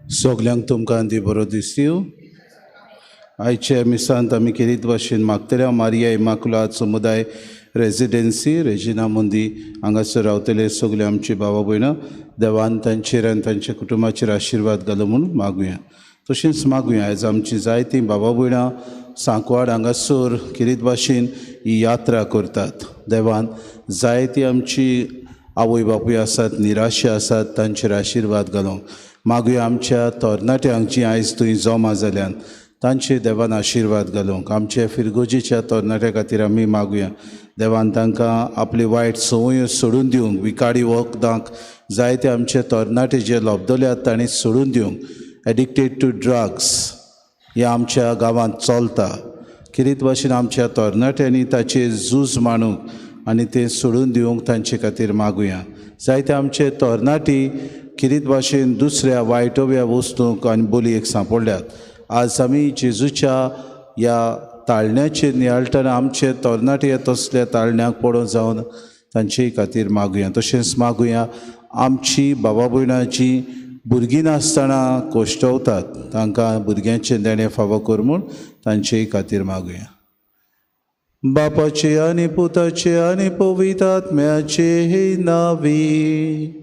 सगल्यांक तुमकां दी बरो दिसयो. आयच्या मिसांत आमी केरीत भाशेन मागतल्या मारिया इमाकुलाद समुदाय रेजिडेन्सी रेजिना मुंदी हांगासर रावतले सगळे आमची बाबा भयणां देवान तांचेर आनी तांच्या कुटुंबाचेर आशिर्वाद घालो म्हूण मागुया. तशेंच मागुया आयज आमची जायतीं बाबा भयणां सांकवाड हांगासर केरीत भाशेन ही यात्रा करतात. देवान जायती आमची आवय बापूय आसात, निराशे आसात, तांचेर आशिर्वाद घालूंक मागुया. आमच्या तरणाट्यांक जी आयज थंय जमा जाल्यान तांचे देवान आशिर्वाद घालूंक. आमच्या फिरगोजीच्या तरणाट्या खातीर आमी मागुया, देवान तांकां आपली वायट संवयो सोडून दिवंक, विकाडी वखदांक जायते आमचे तरणाटे जे लब्दल्यात तांणी सोडून दिवंक. एडिक्टेड टू ड्रग्स हे आमच्या गांवांत चलता. किरीत भाशेन आमच्या तरणाट्यांनी ताचेर झूज मांडूंक आनी तें सोडून दिवंक तांचे खातीर मागुया. जायते आमचे तरणाटी किरीत भाशेन दुसऱ्या वायटव्या वस्तूंक आनी बोलयेक सांपडल्यात. आज आमी जेजूच्या ह्या ताळण्याचेर नियाळटना आमचे तरणाटे तसल्या ताळण्याक पडोन जावन तांचे खातीर मागुया. तशेंच मागुया आमची बाबा भयणाची भुरगीं नासतना कोश्टवतात तांकां भुरग्यांचें देणें फावो कर म्हूण तांचेय खातीर मागुया. बापाचे आनी पुताचे आनी पवित्र आत्म्याचे नांवी.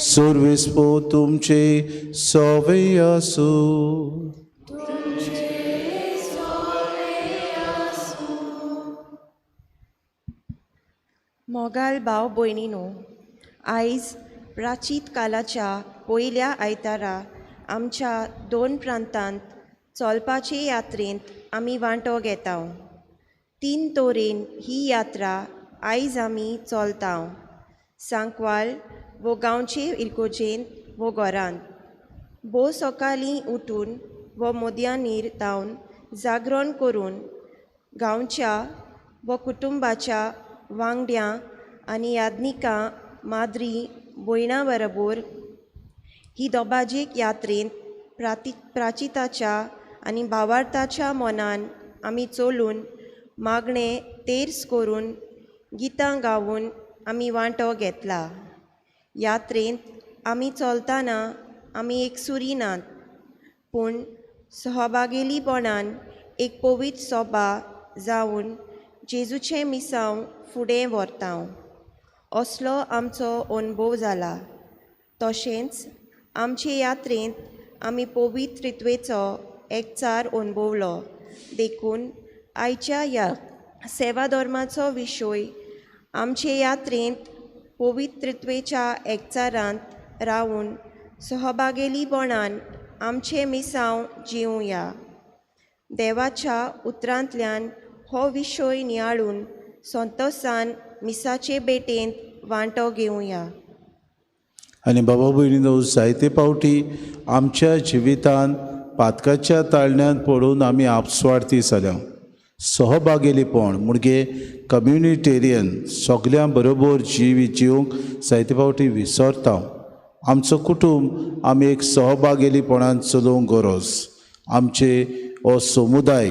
सर्वेस्पो तुमचे सवे आसूं. मोगाल भाव भयणीनो, आयज प्राचीत कालाच्या पयल्या आयतारा आमच्या दोन प्रांतांत चलपाचे यात्रेंत आमी वांटो घेता. तीन तरेन ही यात्रा आयज आमी चलता. सांकवाल वो गांवचे इगर्जेंत वो घरांत भोव सकाळीं उठून वो मोदयानीर धांवन जागरण करून गांवच्या वो कुटुंबाच्या वांगड्यां आनी यादनिकां माद्री भयणां बरोबर ही दोबाजीक यात्रेंत प्राचिताच्या आनी भावार्थाच्या मनान आमी चलून मागणें तेर्स करून गितां गावन आमी वांटो घेतला. यात्रेंत आमी चलतना आमी एकसुरी नात, पूण सहभागेलीपणान एक पवित्र सोबा जावन जेजूचें मिसांव फुडें व्हरता असलो आमचो अणभव जाला. तशेंच आमचे यात्रेंत आमी पवित्र त्रित्वेचो एकचार अणभवलो. देखून आयच्या ह्या सेवा धर्माचो विशय आमचे यात्रेंत पवित्र त्रित्वेच्या एकचारांत रावून सहभागेलीपणान आमचें मिसांव जिवया. देवाच्या उतरांतल्यान हो विशय नियाळून संतोसान मिसाचे भेटेंत वांटो घेवया. आनी बाबा भयणीनो, जायते फावटी आमच्या जिवितांत पातकाच्या ताळण्यांत पडून आमी आपस्वार्थी जाल्या. सहभागेलीपण म्हणजे कम्युनिटेरियन सगल्यां बरोबर जिवीत जिवंक जायते फावटी विसरता. आमचो कुटूंब आमी एक सहभागेलीपणान चलोवंक गरज. आमचे हो समुदाय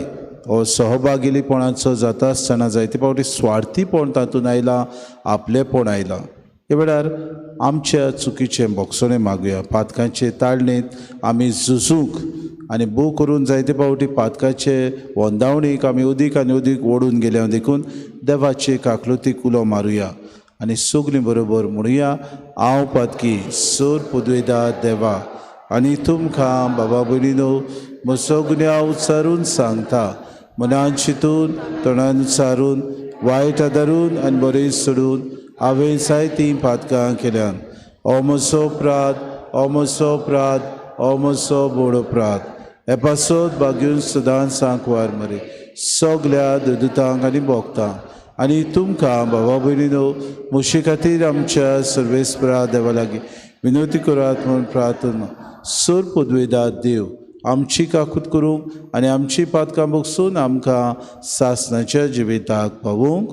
हो सहभागेलीपणाचो जाता आसतना जायते फावटी स्वार्थीपण तातूंत आयलां, आपलेपण आयलां. ह्या वेळार आमच्या चुकीचें भोगसणें मागुया. पातकांचे ताळणेंत आमी झुजूंक आनी भोव करून जायते फावटी पातकाचे वंदावणीक आमी अदीक आनी अदीक ओडून गेल्या. देखून देवाचे काकलुतीक उलो मारुया आनी सगलीं बरोबर म्हणुया, हांव पातकी सोर पुदवेदा देवा आनी तुमकां बाबा भयणीनो म्हजो गुन्यांव उच्चारून सांगता. मनान चिंतून तोंडान उच्चारून वायट आदारून आनी बरें सोडून हांवें जायतीं पातकां केल्यान. हो म्हजो अपराध, हो म्हजो अपराध, हो म्हजो व्हड अपराध. हे पासत भाग्यून सदांच सांकवार मरे सगल्या दुदुतांक आनी भोगतांक आनी तुमकां बाबा भयणीनो म्हजे खातीर आमच्या सर्वेस्परा देवा लागीं विनवती करात म्हूण प्रार्थना. सोर पुदवेदा देव आमची काकूत करूंक आनी आमची पातकां भोगसून आमकां सासणाच्या जिविताक पावोवंक.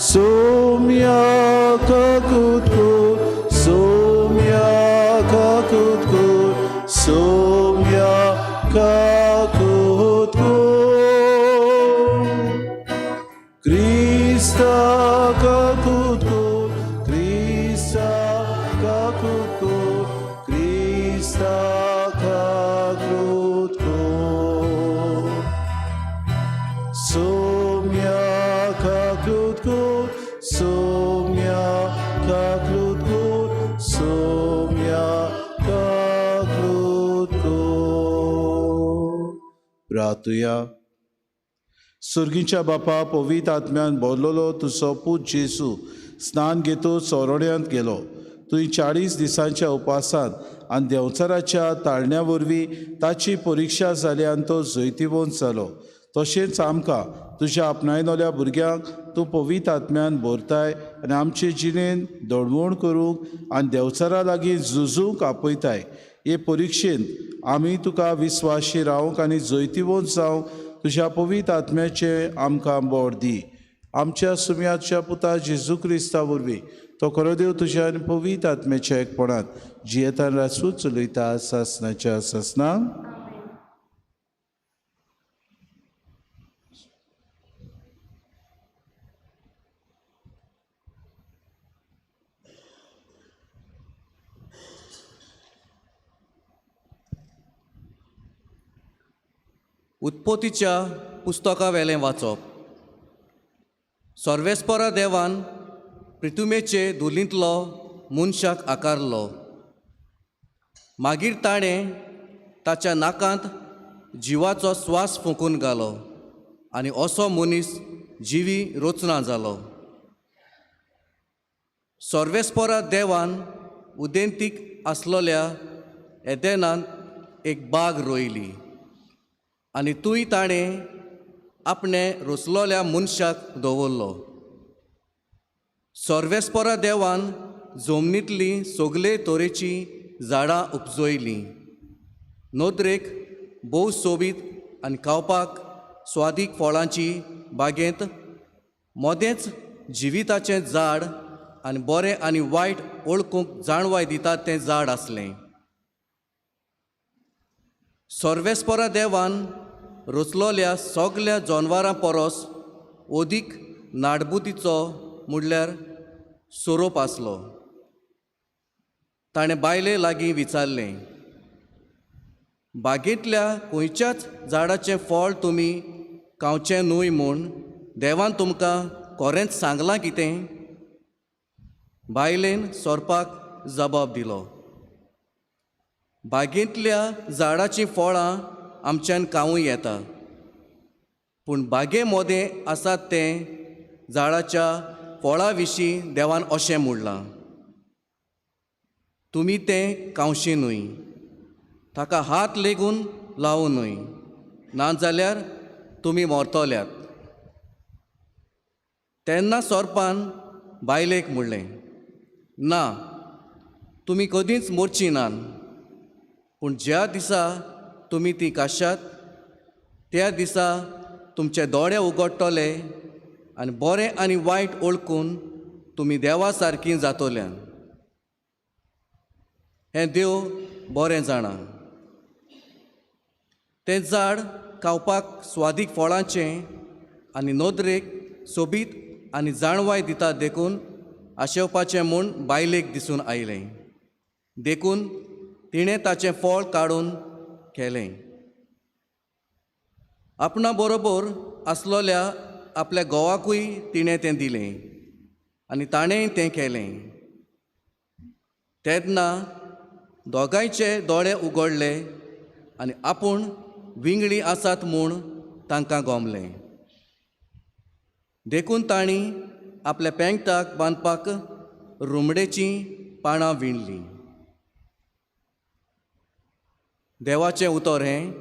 सोम्या काकूत कर, सोम्या काकूत कर, सोम्या काकूत कर. सोम्या काकूत कोर, सोम्या काकूत कोर, सोम्या काकूत कोर. प्रार्थुया. सुर्गीच्या बापा, पवित्र आत्म्यान भरलेलो तुजो पूत जेजू स्नान घेतूच सोरोड्यांत गेलो. तुवें 40 दिसांच्या उपासांत आनी देंवचाराच्या ताळण्या वरवीं ताची परिक्षा जाली आनी तो जैतिवंत जालो. तशेंच आमकां तुज्या आपणायनोल्या भुरग्यांक तूं पवित्र आत्म्यान भरताय आनी आमचे जिणेन दडवण करूंक आनी देंवचारा लागीं झुजूंक आपयताय. हे परिक्षेंत आमी तुका विस्वाशी रावंक आनी जैतिवंत जावंक तुज्या पवित्र आत्म्याचें आमकां बोर दी. आमच्या सुम्याच्या पुता जेजू क्रिस्ता वरवीं तो खरो देव तुज्या आनी पवित्र आत्म्याच्या एकपणांत जियेतान रासूच चलयता सासनाच्या सासना. उत्पत्तीच्या पुस्तकावेलें वाचप. सर्वेस्परा देवान प्रिथुमेचे धुलींतलो मनशाक आकारलो. मागीर ताणें ताच्या नाकांत जिवाचो स्वास फुंकून घालो आनी असो मनीस जिवी रचना जालो. सर्वेस्परा देवान उदेंतीक आसलोल्या एदेनांत एक बाग रोयली आनी तूंय ताणें आपणें रचलोल्या मनशाक दवरलो. सर्वेस्परा देवान जमनींतलीं सगळे तरेचीं झाडां उपजयलीं. नदरेक भोव सोबीत आनी खावपाक स्वादीक फळांची बागेंत मदेंच जिविताचें झाड आनी बरें आनी वायट वळखूंक जाणवाय दिता तें झाड आसलें. सर्वेस्परा देवान रचलोल्या सगल्या जनवरां परस अदीक नाडबुद्दीचो म्हणल्यार सोरोप आसलो. ताणें बायले लागीं विचारलें, बागेंतल्या खंयच्याच झाडाचें फळ तुमी खावचें न्हय म्हूण देवान तुमकां खरेंच सांगलां कितें? बायलेन सोरपाक जबाब दिलो, बागेंतल्या झाडाचीं फळां आमच्यान खावूं येता, पूण बागे मोदें आसात तें झाडाच्या फळा विशीं देवान अशें म्हणलां, तुमी तें खावचें न्हय, ताका हात लेगून लावूं न्हय, नाजाल्यार तुमी मरतल्यात. तेन्ना सोरपान बायलेक म्हणलें, ना, तुमी कदींच मरचीं नात, पूण ज्या दिसा तुमी ती काशात त्या दिसा तुमचे दोळे उगडटले आनी बरें आनी वायट वळखून तुमी देवा सारकीं जातल्या. हें देव बरें जाणा. तें झाड खावपाक स्वादीक फळांचें आनी नदरेक सोबीत आनी जाणवाय दिता देखून आशेवपाचें म्हूण बायलेक दिसून आयलें. देखून तिणें ताचें फळ काडून केलें. आपणा बरोबर आसलोल्या आपल्या घोवाकूय तिणें तें दिलें आनी ताणेंय तें केलें. तेन्ना दोगांयचे दोळे उगडले आनी आपूण विंगळी आसात म्हूण तांकां गोमलें. देखून तांणी आपल्या पेंगटाक बांदपाक रुमडेचीं पानां विणलीं. देवाचें उतर हें.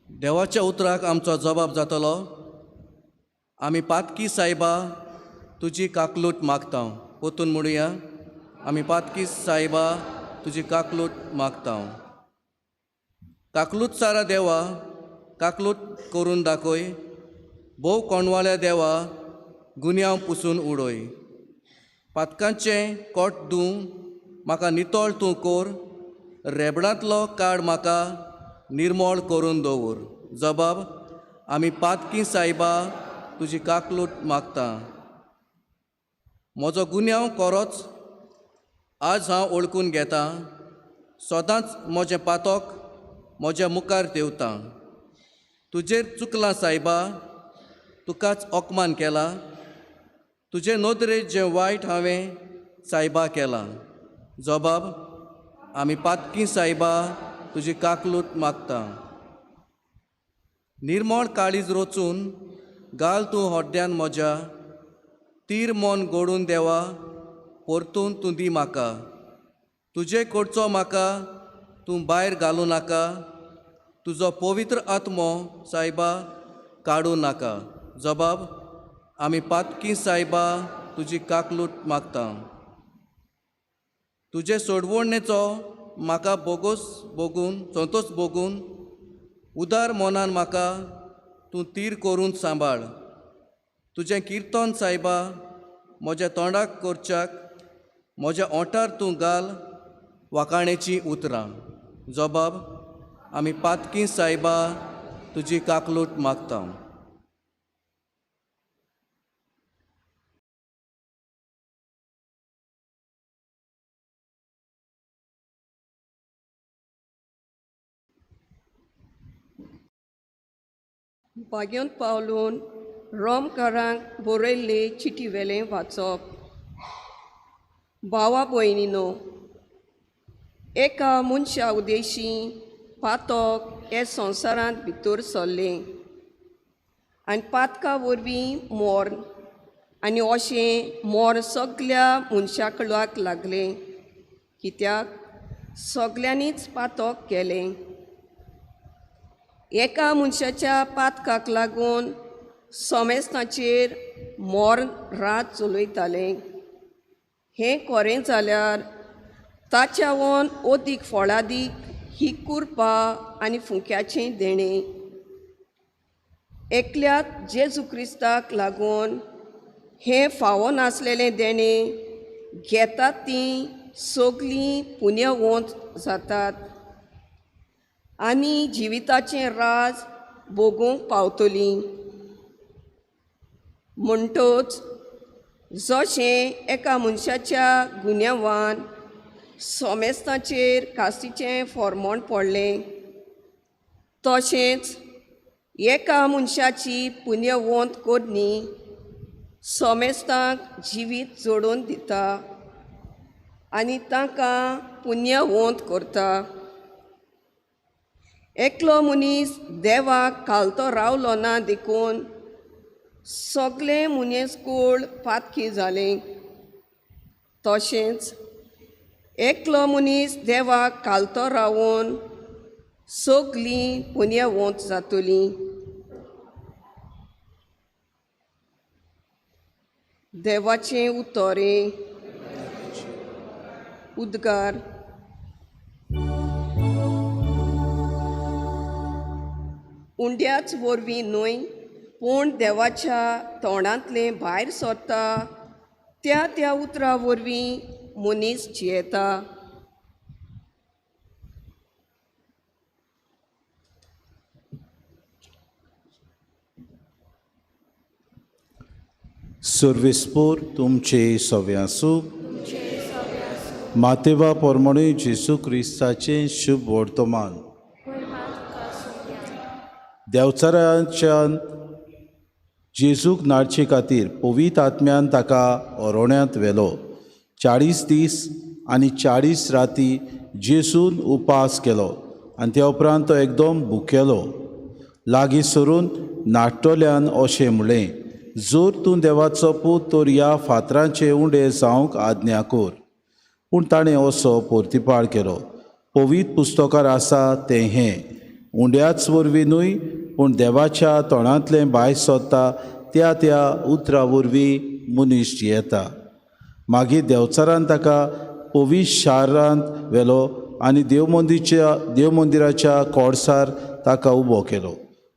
देवाच्या उतराक आमचो जबाब जातलो. आमी पातकी सायबा तुजी काकलूट मागता. पोतून म्हणुया, आमी पातकी सायबा तुजी काकलूट मागता. काकलूट सारा देवा काकलूट करून दाखय, भोव कोणवाल्या देवा गुन्यांव पुसून उडय. पातकांचें कोट दू म्हाका नितळ तूं कोर, रेबडांतलो काड म्हाका निर्मळ करून दवर. जबाब, आमी पातकी सायबा तुजी काकलूट मागता. म्हजो गुन्यांव कोरोच आज हांव वळखून घेता, सदांच म्हजें पातक म्हज्या मुखार देंवता. तुजेर चुकलां सायबा, तुकाच अपमान केला, तुजे नदरेक जें वायट हांवें सायबा केलां। जबाब, आमी पातकी सायबा, तुजी काकलूत मागता। निर्मळ काळीज रचून घाल तूं हड्ड्यान म्हज्या, तीर मन गोडून देवा परतून तूं दी म्हाका। तुजे कडचो म्हाका तूं भायर घालूं नाका, तुजो पवित्र आत्मो सायबा काडूं नाका। जबाब, आमी पातकी सायबा, तुजी काकलूट मागता। तुजे सोडवणेचो म्हाका बोगोस भोगून, संतोस भोगून, उदार मनान म्हाका तूं तीर करून सांबाळ। तुजें किर्तन सायबा म्हज्या तोंडाक करच्याक, म्हज्या ओंठार तूं घाल वाखाणेचीं उतरां। जबाब, आमी पातकी सायबा, तुजी काकलूट मागता। भाग्योन पावलून रोमकारांक बरयल्ले चिटी वेलें वाचप। भावा भयणीनो, एका मनशा उदेशी पातक हे संवसारांत भितर सरलें आनी पातका वरवीं मर्ण, आनी अशें मर्ण सगल्या मनशा कुळाक लागलें, कित्याक सगल्यांनीच पातक केलें। एका मनशाच्या पातकाक लागून समेस्तांचेर मर्ण रात चलयतालें। हें खरें जाल्यार ताच्यावन अदीक फळादीक ही कुरपा आनी फुंक्याचें देणें। एकल्याच जेजू क्रिस्ताक लागून हें फावो नासलेलें देणें घेतात तीं सगलीं पुण्यवंत जातात आनी जिविताचें राज भोगूंक पावतलीं। म्हणटच जशें एका मनशाच्या गुन्यांवान सोमेस्ताचेर कास्तीचें फॉर्मोण पडलें, तशेंच एका मनशाची पुण्यवंत करणी सोमेस्तांक जिवीत जोडून दिता आनी तांकां पुण्यवंत करता। एकलो मनीस देवाक खालतो रावलो ना देखून सगळें मनीसकूळ पातकी जालें, तशेंच एकलो मनीस देवाक खालतो रावून सगळीं पुण्यवंत जातलीं। देवाचें उतरें उद्गार। उंड्याच वरवीं न्हय पूण देवाच्या तोंडांतलें भायर सरता त्या त्या उतरां वरवीं मनीस जियेता। सर्वेस्पोर तुमचे सवे आसूं। मातेवा परमणे जेजू क्रिस्ताचें शुभ वर्तमान। देवचाराच्यान जेजूक नाडचे खातीर पवित्र आत्म्यान ताका अरण्यांत व्हेलो। 40 दीस आनी 40 राती जेजून उपास केलो आनी त्या उपरांत तो एकदम भुकेलो। लागीं सरून नाडटल्यान अशें म्हणलें, जर तूं देवाचो पूत तर ह्या फातरांचे उंडे जावंक आज्ञा कर। पूण ताणें असो पोर्तिपाळ केलो, पवित्र पुस्तकार आसा तें हें, उंड्याच वरवीं न्हय पूण देवाच्या तोंडांतलें भायर सरता त्या त्या उतरां वरवीं मनीस जियेता। मागीर देवचारान ताका पवित्र शारांत व्हेलो आनी देवमंदिराच्या कोडसार ताका उबो केलो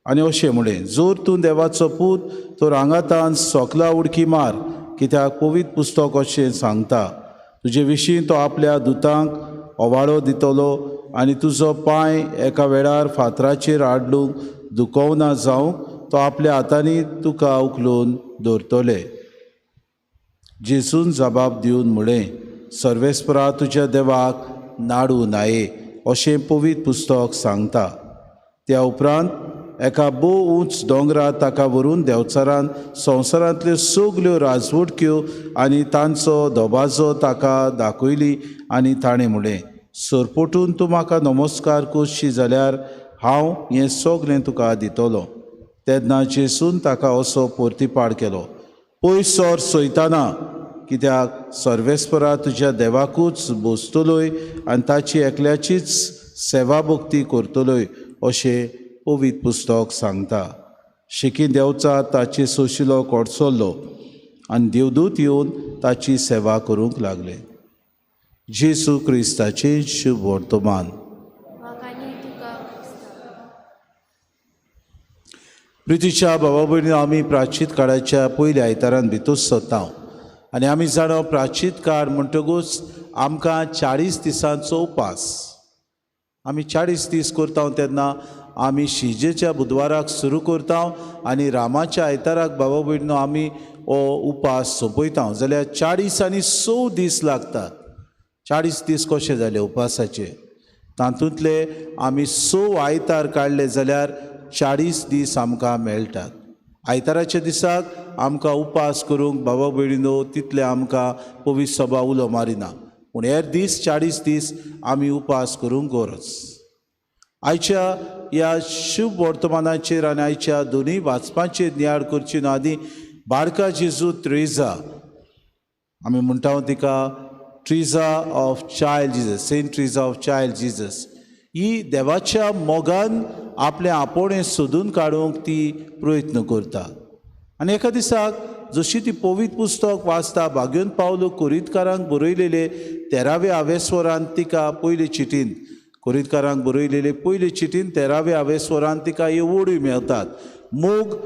आनी अशें म्हणलें, जर तूं देवाचो पूत तर हांगातान सकला उडकी मार, कित्याक पवित्र पुस्तक अशें सांगता, तुजे विशीं तो आपल्या दुतांक ओवाळो दितलो आनी तुजो पांय एका वेळार फातराचेर आडलूंक दुखोवना जावंक तो आपल्या हातांनी तुका उखलून दवरतले। जेजून जबाब दिवन म्हणलें, सर्वेस्परा तुज्या देवाक नाडू नाये अशें पवित्र पुस्तक सांगता। त्या उपरांत एका भोव उंच दोंगरार ताका व्हरून देंवचारान संवसारांतल्यो सगल्यो राजवटक्यो आनी तांचो दबाजो ताका दाखयली आनी ताणें म्हणलें, सरपटून तूं म्हाका नमस्कार करशी जाल्यार हांव हें सगलें तुका दितलो. तेन्ना जेसून ताका असो पोर्तिपाड केलो, पयस सर सैताना, कित्याक सर्वेस्परा तुज्या देवाकूच बसतलोय आनी ताची एकल्याचीच सेवा भक्ती करतलोय अशें पवित्र पुस्तक सांगता. शिकी देंवचार ताची सोशिलो कोडसल्लो आनी देवदूत येवन ताची सेवा करूंक लागले. जेजू क्रिस्ताचें शुभ वर्तमान. प्रितीच्या बाबा भयणी, आमी प्राचीत काळाच्या पयल्या आयतारान भितर सरता आनी आमी जाणा प्राचीत काळ म्हणटकूच आमकां 40 दिसांचो उपास. आमी 40 दीस करता तेन्ना आमी शिजेच्या बुधवाराक सुरू करता आनी रामाच्या आयताराक बाबा भयणीनो आमी हो उपास सोंपयता. जाल्यार 40 आनी 6 दीस लागतात. 40 दीस कशे जाले उपासाचे? तातूंतले आमी 6 आयतार काडले जाल्यार 40 दीस आमकां मेळटात. आयताराच्या दिसाक आमकां उपास करूंक बाबा भयणीनो तितले आमकां पवित्र सभा उलो मारिना, पूण हेर दीस 40 दीस आमी उपास करूंक गरज. आयच्या ह्या शुभ वर्तमानाचेर आनी आयच्या दोनूय वाचपाचेर नियाळ करची न्हू आदी बारका जेजू त्रेजा, आमी म्हणटा तिका Teresa of Child Jesus, Saint Teresa of Child Jesus, ही देवाच्या मोगान आपलें आपोवणें सोदून काडूंक ती प्रयत्न करता. आनी एका दिसाक जशी ती पवित्र पुस्तक वाचता, भाग्योन पावलो कोरितकारांक बरयलेले 13व्या आवेस्वरान तिका पयले चिटीन, कोरितकारांक बरयलेले पयले चिटीन 13व्या आवेस्वरान तिका ह्यो ओळी मेळटात, मोग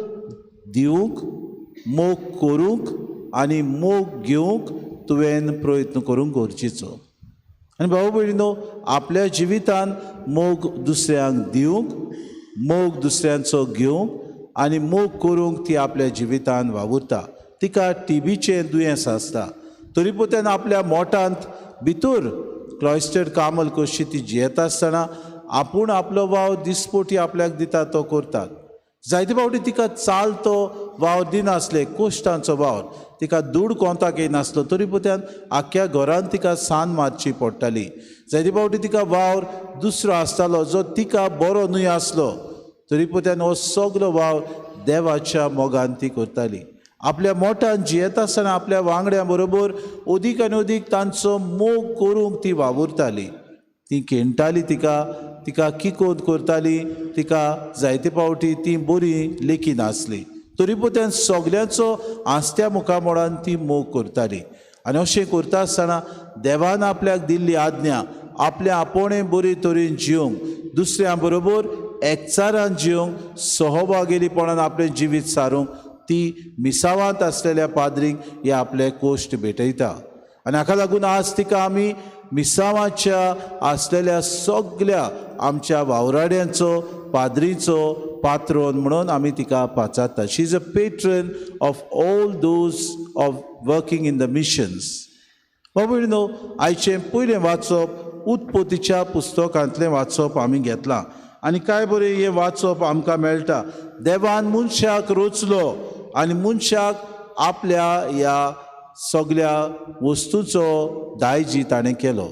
दिवंक, मोग करूंक आनी मोग घेवंक तुवें प्रयत्न करूंक गरजेचो. आनी भाव भयणीनो, आपल्या जिवितान मोग दुसऱ्यांक दिवंक, मोग दुसऱ्यांचो घेवंक आनी मोग करूंक ती आपल्या जिवितान वावुरता. तिका टीबीचें दुयेंस आसता तरी पूण आपल्या मोटांत भितर क्लॉयस्टर कामल कशी ती जियेता आसतना आपूण आपलो वावर दिसपोटी आपल्याक दिता तो करतात. जायते फावटी तिका चालतो वावर दिनासले, कोश्टांचो वावर, तिका दूड कोंताक येयनासलो तरी पूण आख्ख्या घरान तिका सान मारची पडटाली. जायते फावटी तिका वावर दुसरो आसतालो जो तिका बरो न्हय आसलो तरी पूण हो सगलो वावर देवाच्या मोगान ती करताली. आपल्या मोटान जियेता आसतना आपल्या वांगड्यां बरोबर अदीक आनी अदीक तांचो मोग करूंक ती वावुरताली. ती खेणटाली तिका, तिका किकोत करताली, तिका जायते फावटी ती बरी लेखी नासली तरी पूण सगल्यांचो आस्त्या मुखामोडान ती मोग करताली. आनी अशें करता आसतना देवान आपल्याक दिल्ली आज्ञा आपल्या आपोवणें बरे तरेन जिवंक, दुसऱ्यां बरोबर एकचारान जिवंक, सहभागेलीपणान आपलें जिवीत सारूंक ती मिसावांत आसलेल्या पाद्रींक हे आपले कोश्ट भेटयता. आनी हाका लागून आज तिका आमी मिसावाच्या आसलेल्या सगल्या आमच्या वावराड्यांचो, पाद्रीचो पात्रोन म्हणून आमी तिका पाचारता. She is a patron of all those of working in the missions. बाबू न्हू, आयचें पयलें वाचप उत्पत्तीच्या पुस्तकांतलें वाचप आमी घेतलां आनी काय बरें हें वाचप आमकां मेळटा. देवान मनशाक रचलो आनी मनशाक आपल्या ह्या सगल्या वस्तूचो दायजी ताणें केलो.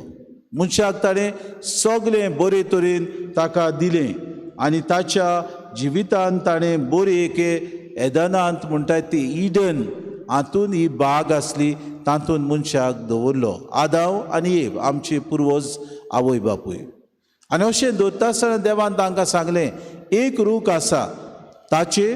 मनशाक ताणें सगलें बरे तरेन ताका दिलें आनी ताच्या जिवितान ताणें बरी एके एदनांत म्हणटात ती इडन हातून ही बाग आसली तातूंत मनशाक दवरलो. आदाव आनी एव आमचे पुर्वज आवय बापूय. आनी अशें दवरता आसतना देवान तांकां सांगलें, एक रूख आसा ताचे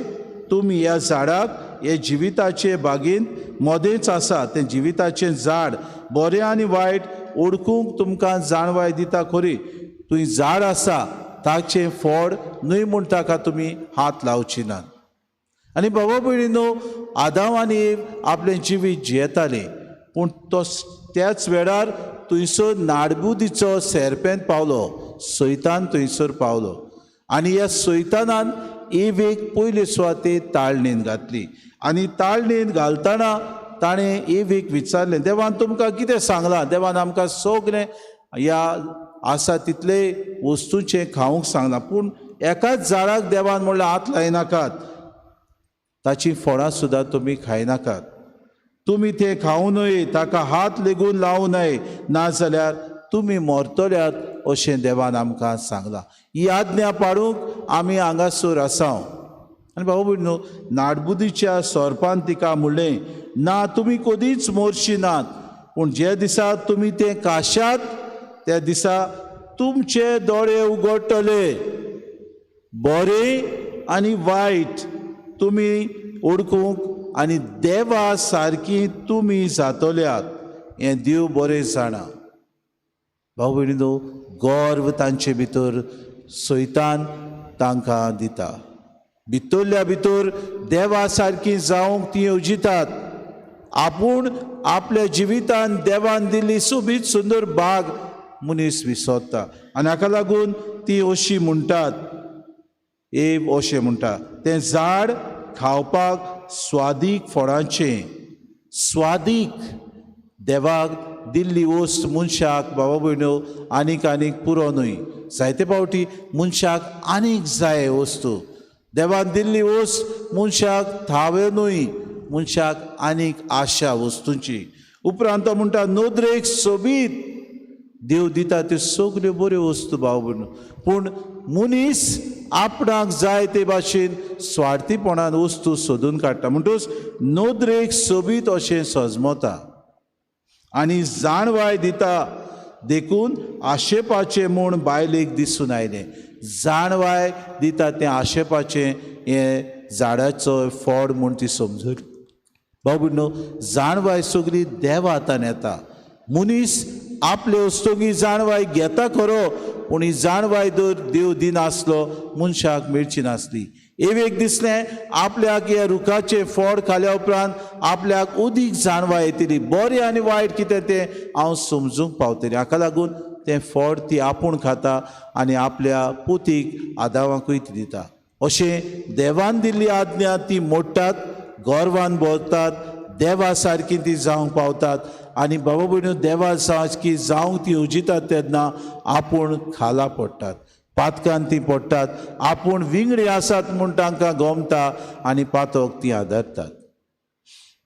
तुमी ह्या झाडाक हे जिविताचे बागेंत मदेंच आसा तें जिविताचें झाड बरें आनी वायट ओळखूंक तुमकां जाणवाय दिता खरी, तुंय झाड आसा ताचें फळ न्हय म्हूण ताका तुमी हात लावची नात. आनी बाबा भयणीनो, आदाव आनी एव आपलें जिवीत जियेतालीं पूण तो त्याच वेळार थंयसर नाडबुदीचो सेरपेंत पावलो, सैतान थंयसर पावलो आनी ह्या सैतानान एवेक पयले सुवातेर ताळणेन घातली. आनी ताळणेन घालतना ताणें एवेक विचारलें, देवान तुमकां कितें सांगलां? देवान आमकां सगलें ह्या आसा तितले वस्तूचें खावंक सांगलां, पूण एकाच झाडाक देवान म्हणल्यार हात लायनाकात, ताची फळां सुद्दां तुमी खायनाकात, तुमी तें खावं नये, ताका हात लेगून लावं नये, नाजाल्यार तुमी मरतल्यात अशें देवान आमकां सांगलां. ही आज्ञा पाळूंक आमी हांगासर आसा. आनी बाबा भयणीनो, नाडबुदीच्या सोरपान तिका म्हणलें, ना तुमी कदीच मोरशी नात, पूण जे दिसा तुमी तें काशात त्या दिसा तुमचे दोळे उगडटले, बरें आनी वायट तुमी ओळखूंक आनी देवा सारकी तुमी जातल्यात हें देव बरें जाणा. भाव भयणीनो, गर्व तांचे भितर सैतान तांकां दिता. भितरल्या भितर देवा सारकी जावंक ती येवजितात. आपूण आपल्या जिवितान देवान दिल्ली सोबीत सुंदर बाग मनीस विसरता आनी हाका लागून ती अशी म्हणटात, एव अशें म्हणटा, तें झाड खावपाक स्वादीक फळांचें, स्वादीक देवाक दिल्ली वस्त मनशाक बाबा भयणो आनीक आनीक पुरो न्हय. जायते फावटी मनशाक आनीक जाय वस्तू, देवान दिल्ली वस्त मनशाक थावे न्हय, मनशाक आनीक आशा वस्तूंची. उपरांत तो म्हणटा नदरेक सोबीत, देव दिता त्यो सगल्यो बऱ्यो वस्तू भाव भयणो, पूण मनीस आपणाक जाय ते भाशेन स्वार्थीपणान वस्तू सोदून काडटा. म्हणटकच नदरेक सोबीत अशें सजमता आनी जाणवाय दिता, देखून आशेपाचें म्हूण बायलेक दिसून आयलें. जाणवाय दिता तें आशेपाचें हें झाडाचो फळ म्हूण ती समजली. भाव भयणो, जाणवाय सगली देवा हातान येता. मनीस आपले वस्तुंगी जाणवाय घेता खरो, पूण ही जाणवाय दर देव दिनासलो मनशाक मेळची नासली. एवेक दिसलें आपल्याक ह्या रुखाचें फळ खाल्या उपरांत आपल्याक उदीक जाणवाय येतली, बरें आनी वायट कितें तें हांव समजूंक पावतलें. हाका लागून तें फळ ती आपूण खाता आनी आपल्या पुतीक आदावाकूय ती दिता. अशें देवान दिल्ली आज्ञा ती मोडटात, गर्वान भरतात, देवा सारकी ती जावंक पावतात आनी बाबा भयणीनो देवा सारकी जावंक ती येवजितात तेन्ना आपूण खाला पडटात, पातकान ती पडटात, आपूण विंगडी आसात म्हूण तांकां गमता आनी पातक ती आदारतात.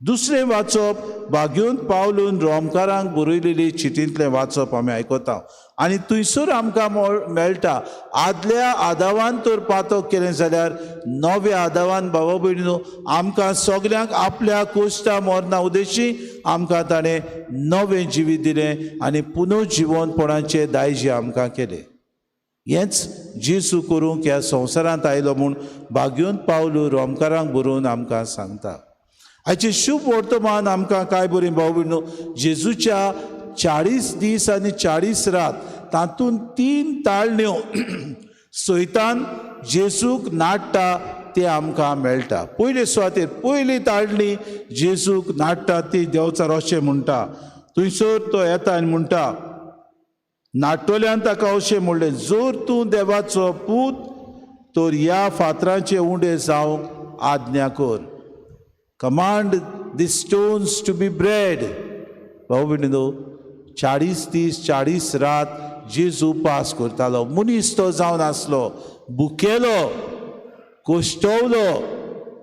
दुसरें वाचप भाग्योन पावलून रोमकारांक बरयलेली चिटींतलें वाचप आमी आयकता आनी थंयसर आमकां मेळटा आदल्या आदावान तर पातक केलें जाल्यार नव्या आदावान बाबा भयणीनो आमकां सगल्यांक आपल्या कोश्टा मरणा उद्देशी आमकां ताणें नवें जिवीत दिलें आनी पुनर्जिवनपणाचें दायज आमकां केलें. हेंच जेजू करूंक ह्या संवसारांत आयलो म्हूण भाग्योन पावलू रोमकारांक बरोवन आमकां सांगता. हाचें शुभ वर्तमान आमकां कांय बरीं भाव भयणीनो, जेजूच्या 40 दीस आनी 40 रात तातूंत 3 ताळण्यो सैतान जेजूक नाडटा तें आमकां मेळटा. पयले सुवातेर पयली ताळणी जेजूक नाडटा ती देंवचार अशें म्हणटा, थंयसर तो येता आनी म्हणटा, नाडटल्यान ताका अशें म्हणलें, जर तूं देवाचो पूत तर ह्या फातरांचे उंडे जावंक आज्ञा कर. Command the stones to be bread. भाऊ भयणीनो, 40 दीस 40 रात जेजू उपास करतालो. मनीस तो जावन आसलो, भुकेलो, कोश्टवलो,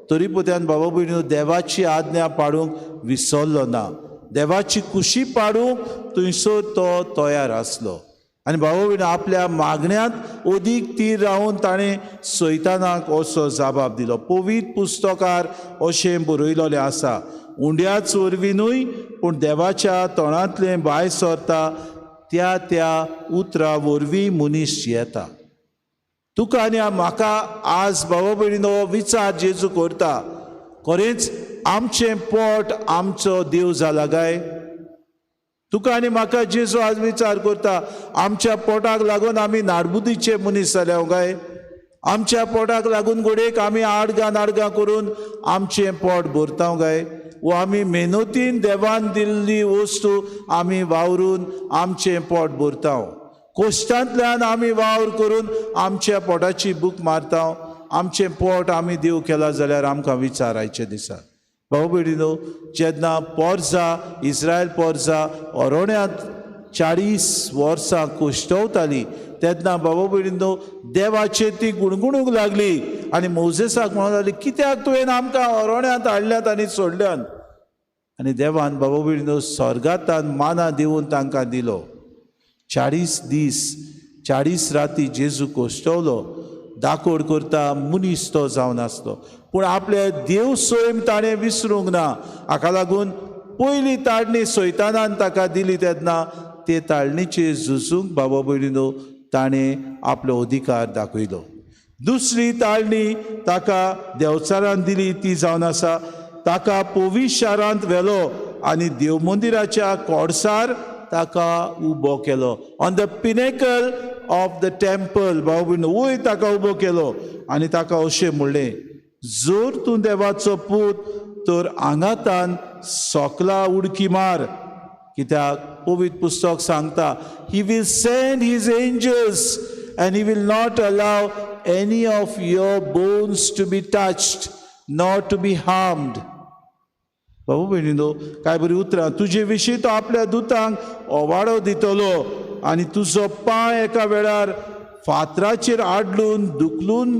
तरी पुत्यान बाबा भयणीनो देवाची आज्ञा पाडूंक विसरलो ना. देवाची कुशी पाडूंक थंयसर तो तयार आसलो आनी बाबा भयणीनो आपल्या मागण्यांत अदीक तीर रावन ताणें सैतानाक असो जबाब दिलो. पवित्र पुस्तकार अशें बरयलेलें आसा, उंड्याच वरवीं न्हय पूण देवाच्या तोंडांतलें भायर सरता त्या त्या उतरा वरवीं मनीस जियेता. तुका आनी म्हाका आज बाबा भयणीनो विचार जेजू करता, खरेंच आमचें पोट आमचो देव जाला काय? तुका आनी म्हाका जेजू आज विचार करता, आमच्या पोटाक लागून आमी नाडबुदीचे मनीस जाल्या काय? आमच्या पोटाक लागून घडयेक आमी आडगां नाडगां करून आमचें पोट भरता काय? वो आमी मेहनतीन देवान दिल्ली वस्तू आमी वावरून आमचें पोट भरता? कोश्टांतल्यान आमी वावर करून आमच्या पोटाची भूक मारता? आमचें पोट आमी देव केला जाल्यार आमकां विचार आयचे दिसा. भाऊ भयणीनो, जेन्ना पोरजा इस्रायल पोरजा अरण्यांत 40 वर्सां कुश्टवताली तेन्ना बाबा भयणीनो, देवाचेर ती गुणगुणूंक लागली आनी मोजेसाक म्हणूंक लागली, कित्याक तुवें आमकां अरण्यांत हाडल्यात आनी सोडल्यात? आनी देवान, बाबा भयणीनो, स्वर्गांतान माना दिवन तांकां दिलो. 40 दीस 40 राती जेजू कोश्टवलो. दाकोड करता मनीस तो जावन आसलो, पूण आपले देव सैम ताणें विसरूंक ना. हाका लागून पयली ताळणी सैतानान ताका दिली तेन्ना ते ताळणीचेर झुजूंक, बाबा भयणीनो, ताणें आपलो अधिकार दाखयलो. दुसरी ताळणी ताका देवचारान दिली ती जावन आसा, ताका पोवी शारांत व्हेलो आनी देवमंदिराच्या कोडसार ताका उबो केलो. On the pinnacle of the temple, भाव भयणीनो, वयर ताका उबो केलो आनी ताका अशें म्हणलें, जर तूं देवाचो पूत तर आंगातान सोकला उडकी मार, कित्याक पवित्र पुस्तक सांगता, He will send His angels and He will not allow any of your bones to be touched, not to be harmed. बाबू भयणीनो, काय बरी उतरां. तुजे विशीं तो आपल्या दुतांक ओवाडो दितलो आनी तुजो पांय एका वेळार फातराचेर आडलून दुखलून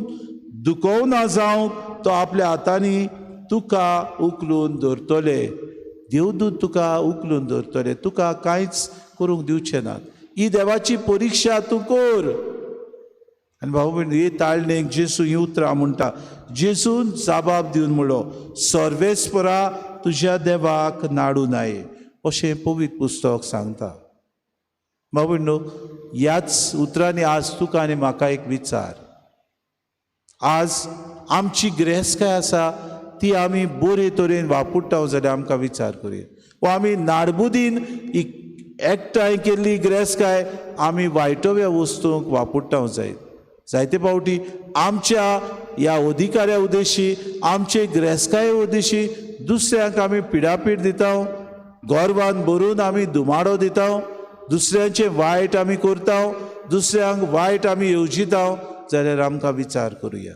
दुखोवना जावंक तो आपल्या हातांनी तुका उखलून धरतले. देवदूत तुका उखलून धरतले, तुका कांयच करूंक दिवचे नात. ही देवाची परिक्षा तूं कर. आनी भाऊ भयण, हे ताळणेक जेजू ही उतरां म्हणटा. जेजून जाबाब दिवन म्हणलो, सर्वेस्परा तुज्या देवाक नाडू नाये, अशें पवित्र पुस्तक सांगता. भाऊ भयणो, ह्याच उतरांनी आज तुका आनी म्हाका एक विचार. आज आमची गिरेस्तकाय आसा ती आमी बरे तरेन वापरता जाल्यार आमकां विचार करुया, वा आमी नाडबुदीन एकठांय केल्ली गिरेस्तकाय आमी वायटव्या वस्तूंक वापरता जायत. जायते फावटी आमच्या ह्या अधिकाऱ्या उद्देशी, आमचे गिरेस्तकाये उद्देशी दुसऱ्यांक आमी पिडापीड दिता, गोरवान भरून आमी दुमाडो दिता, दुसऱ्यांचे वायट आमी करता, दुसऱ्यांक वायट आमी येवजिता जाल्यार आमकां विचार करुया.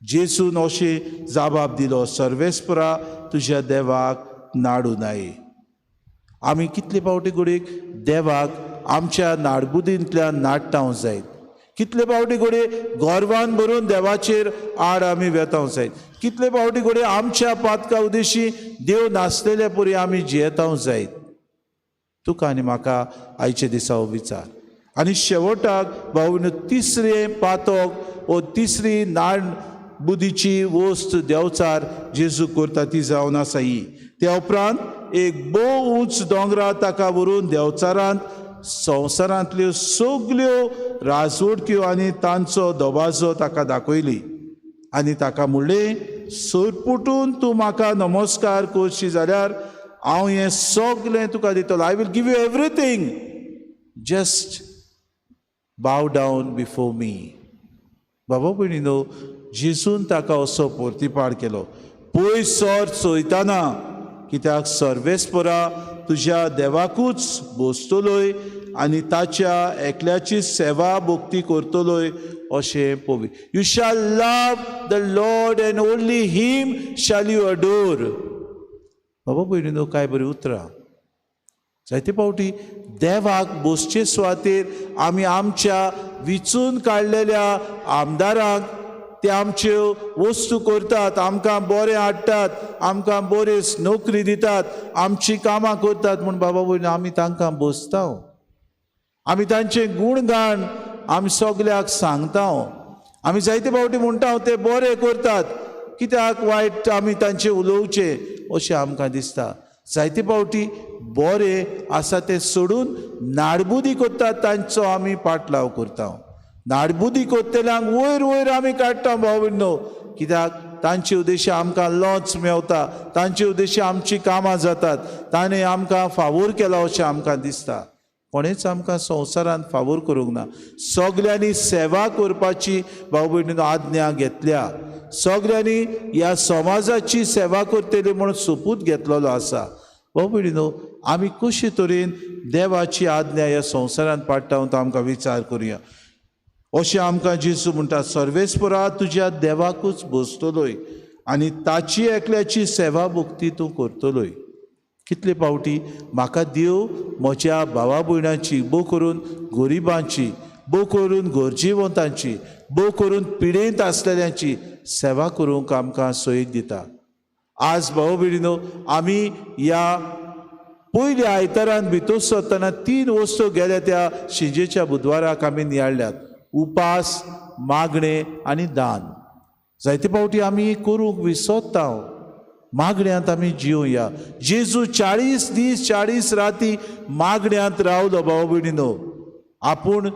जेसून अशें जाबाब दिलो, सर्वेस्परा तुज्या देवाक नाडू नाये. आमी कितले फावटी घडयेक देवाक आमच्या नाडबुदींतल्यान नाडटा जायत. कितले फावटी घडये गोरवान भरून देवाचेर आड आमी वेता जायत. कितले फावटी घडये आमच्या पातका उदेशी देव नासलेले परी आमी जियेता जायत. तुका आनी म्हाका आयचे दिसा हो विचार. आनी शेवटाक भाऊ, तिसरें पातक वो तिसरी नाड बुदीची वस्त देंवचार जेजू करता ती जावन आसा ही. त्या उपरांत एक भोव उंच दोंगरार ताका व्हरून देंवचारांत संवसारांतल्यो सगल्यो राजवटक्यो आनी तांचो दबाजो ताका दाखयली आनी ताका म्हणलें, सरपुटून तूं म्हाका नमस्कार करशी जाल्यार हांव हें सगलें तुका दितलो. I will give you everything, just bow down before me. बाबा भयणीनो, जेजून ताका असो पोर्तिपाड केलो, पयस सर चोयताना, कित्याक सर्वेस्परा तुज्या देवाकूच बसतलोय आनी ताच्या एकल्याची सेवा भक्ती करतलोय अशें पवी. You shall love the Lord and only Him shall you adore. बाबा भयणीनो, काय बरीं उतरां. जायते फावटी देवाक बसचे सुवातेर आमी आमच्या विचून काडलेल्या आमदारांक, ते आमच्यो वस्तू करतात, आमकां बरें हाडटात, आमकां बरे नोकरी दितात, आमची कामां करतात म्हूण, बाबा भयणी, आमी तांकां बसता. आमी तांचें गुणगान आमी सगल्याक सांगता. आमी जायते फावटी म्हणटा, ते बरे करतात, कित्याक वायट आमी तांचें उलोवचें अशें आमकां दिसता. जायते फावटी बरें आसा तें सोडून नाडबुदी करतात तांचो आमी पाटलाव करता. नाडबुदी करतल्यांक वयर वयर आमी काडटा, भाव भयणो, कित्याक तांचे उद्देश आमकां लॉच मेवता, तांचे उद्देश आमची कामां जातात, ताणें आमकां फावोर केला अशें आमकां दिसता. कोणेच आमकां संवसारांत फावोर करूंक ना. सगल्यांनी सेवा करपाची, भाव भयणीनो, आज्ञा घेतल्या. सगल्यांनी ह्या समाजाची सेवा करतली म्हणून सोपूत घेतलेलो आसा. भाव भयणीनो, आमी कशे तरेन देवाची आज्ञा ह्या संवसारांत पाडटा तो आमकां विचार करुया. अशें आमकां जेजू म्हणटा, सर्वेस्परा तुज्या देवाकूच बसतलोय आनी ताची एकल्याची सेवा भक्ती तूं करतलोय. कितले फावटी म्हाका देव म्हज्या भावा भयणांची, भोव करून गरिबांची, भोव करून गरजेवंतांची, भोव करून पिडेंत आसलेल्यांची सेवा करूंक आमकां सोयीक दिता. आज भाव भयणीनो, आमी ह्या पयल्या आयतारान भितर सरतना तीन वस्तू गेल्या त्या शिंजेच्या बुधवाराक आमी नियाळ्ळ्यात, उपास, मागणें आनी दान. जायते फावटी आमी करूंक विसरता. मागण्यांत आमी जिवया. जेजू 40 दीस 40 राती मागण्यांत रावलो. भाव भयणीनो, आपूण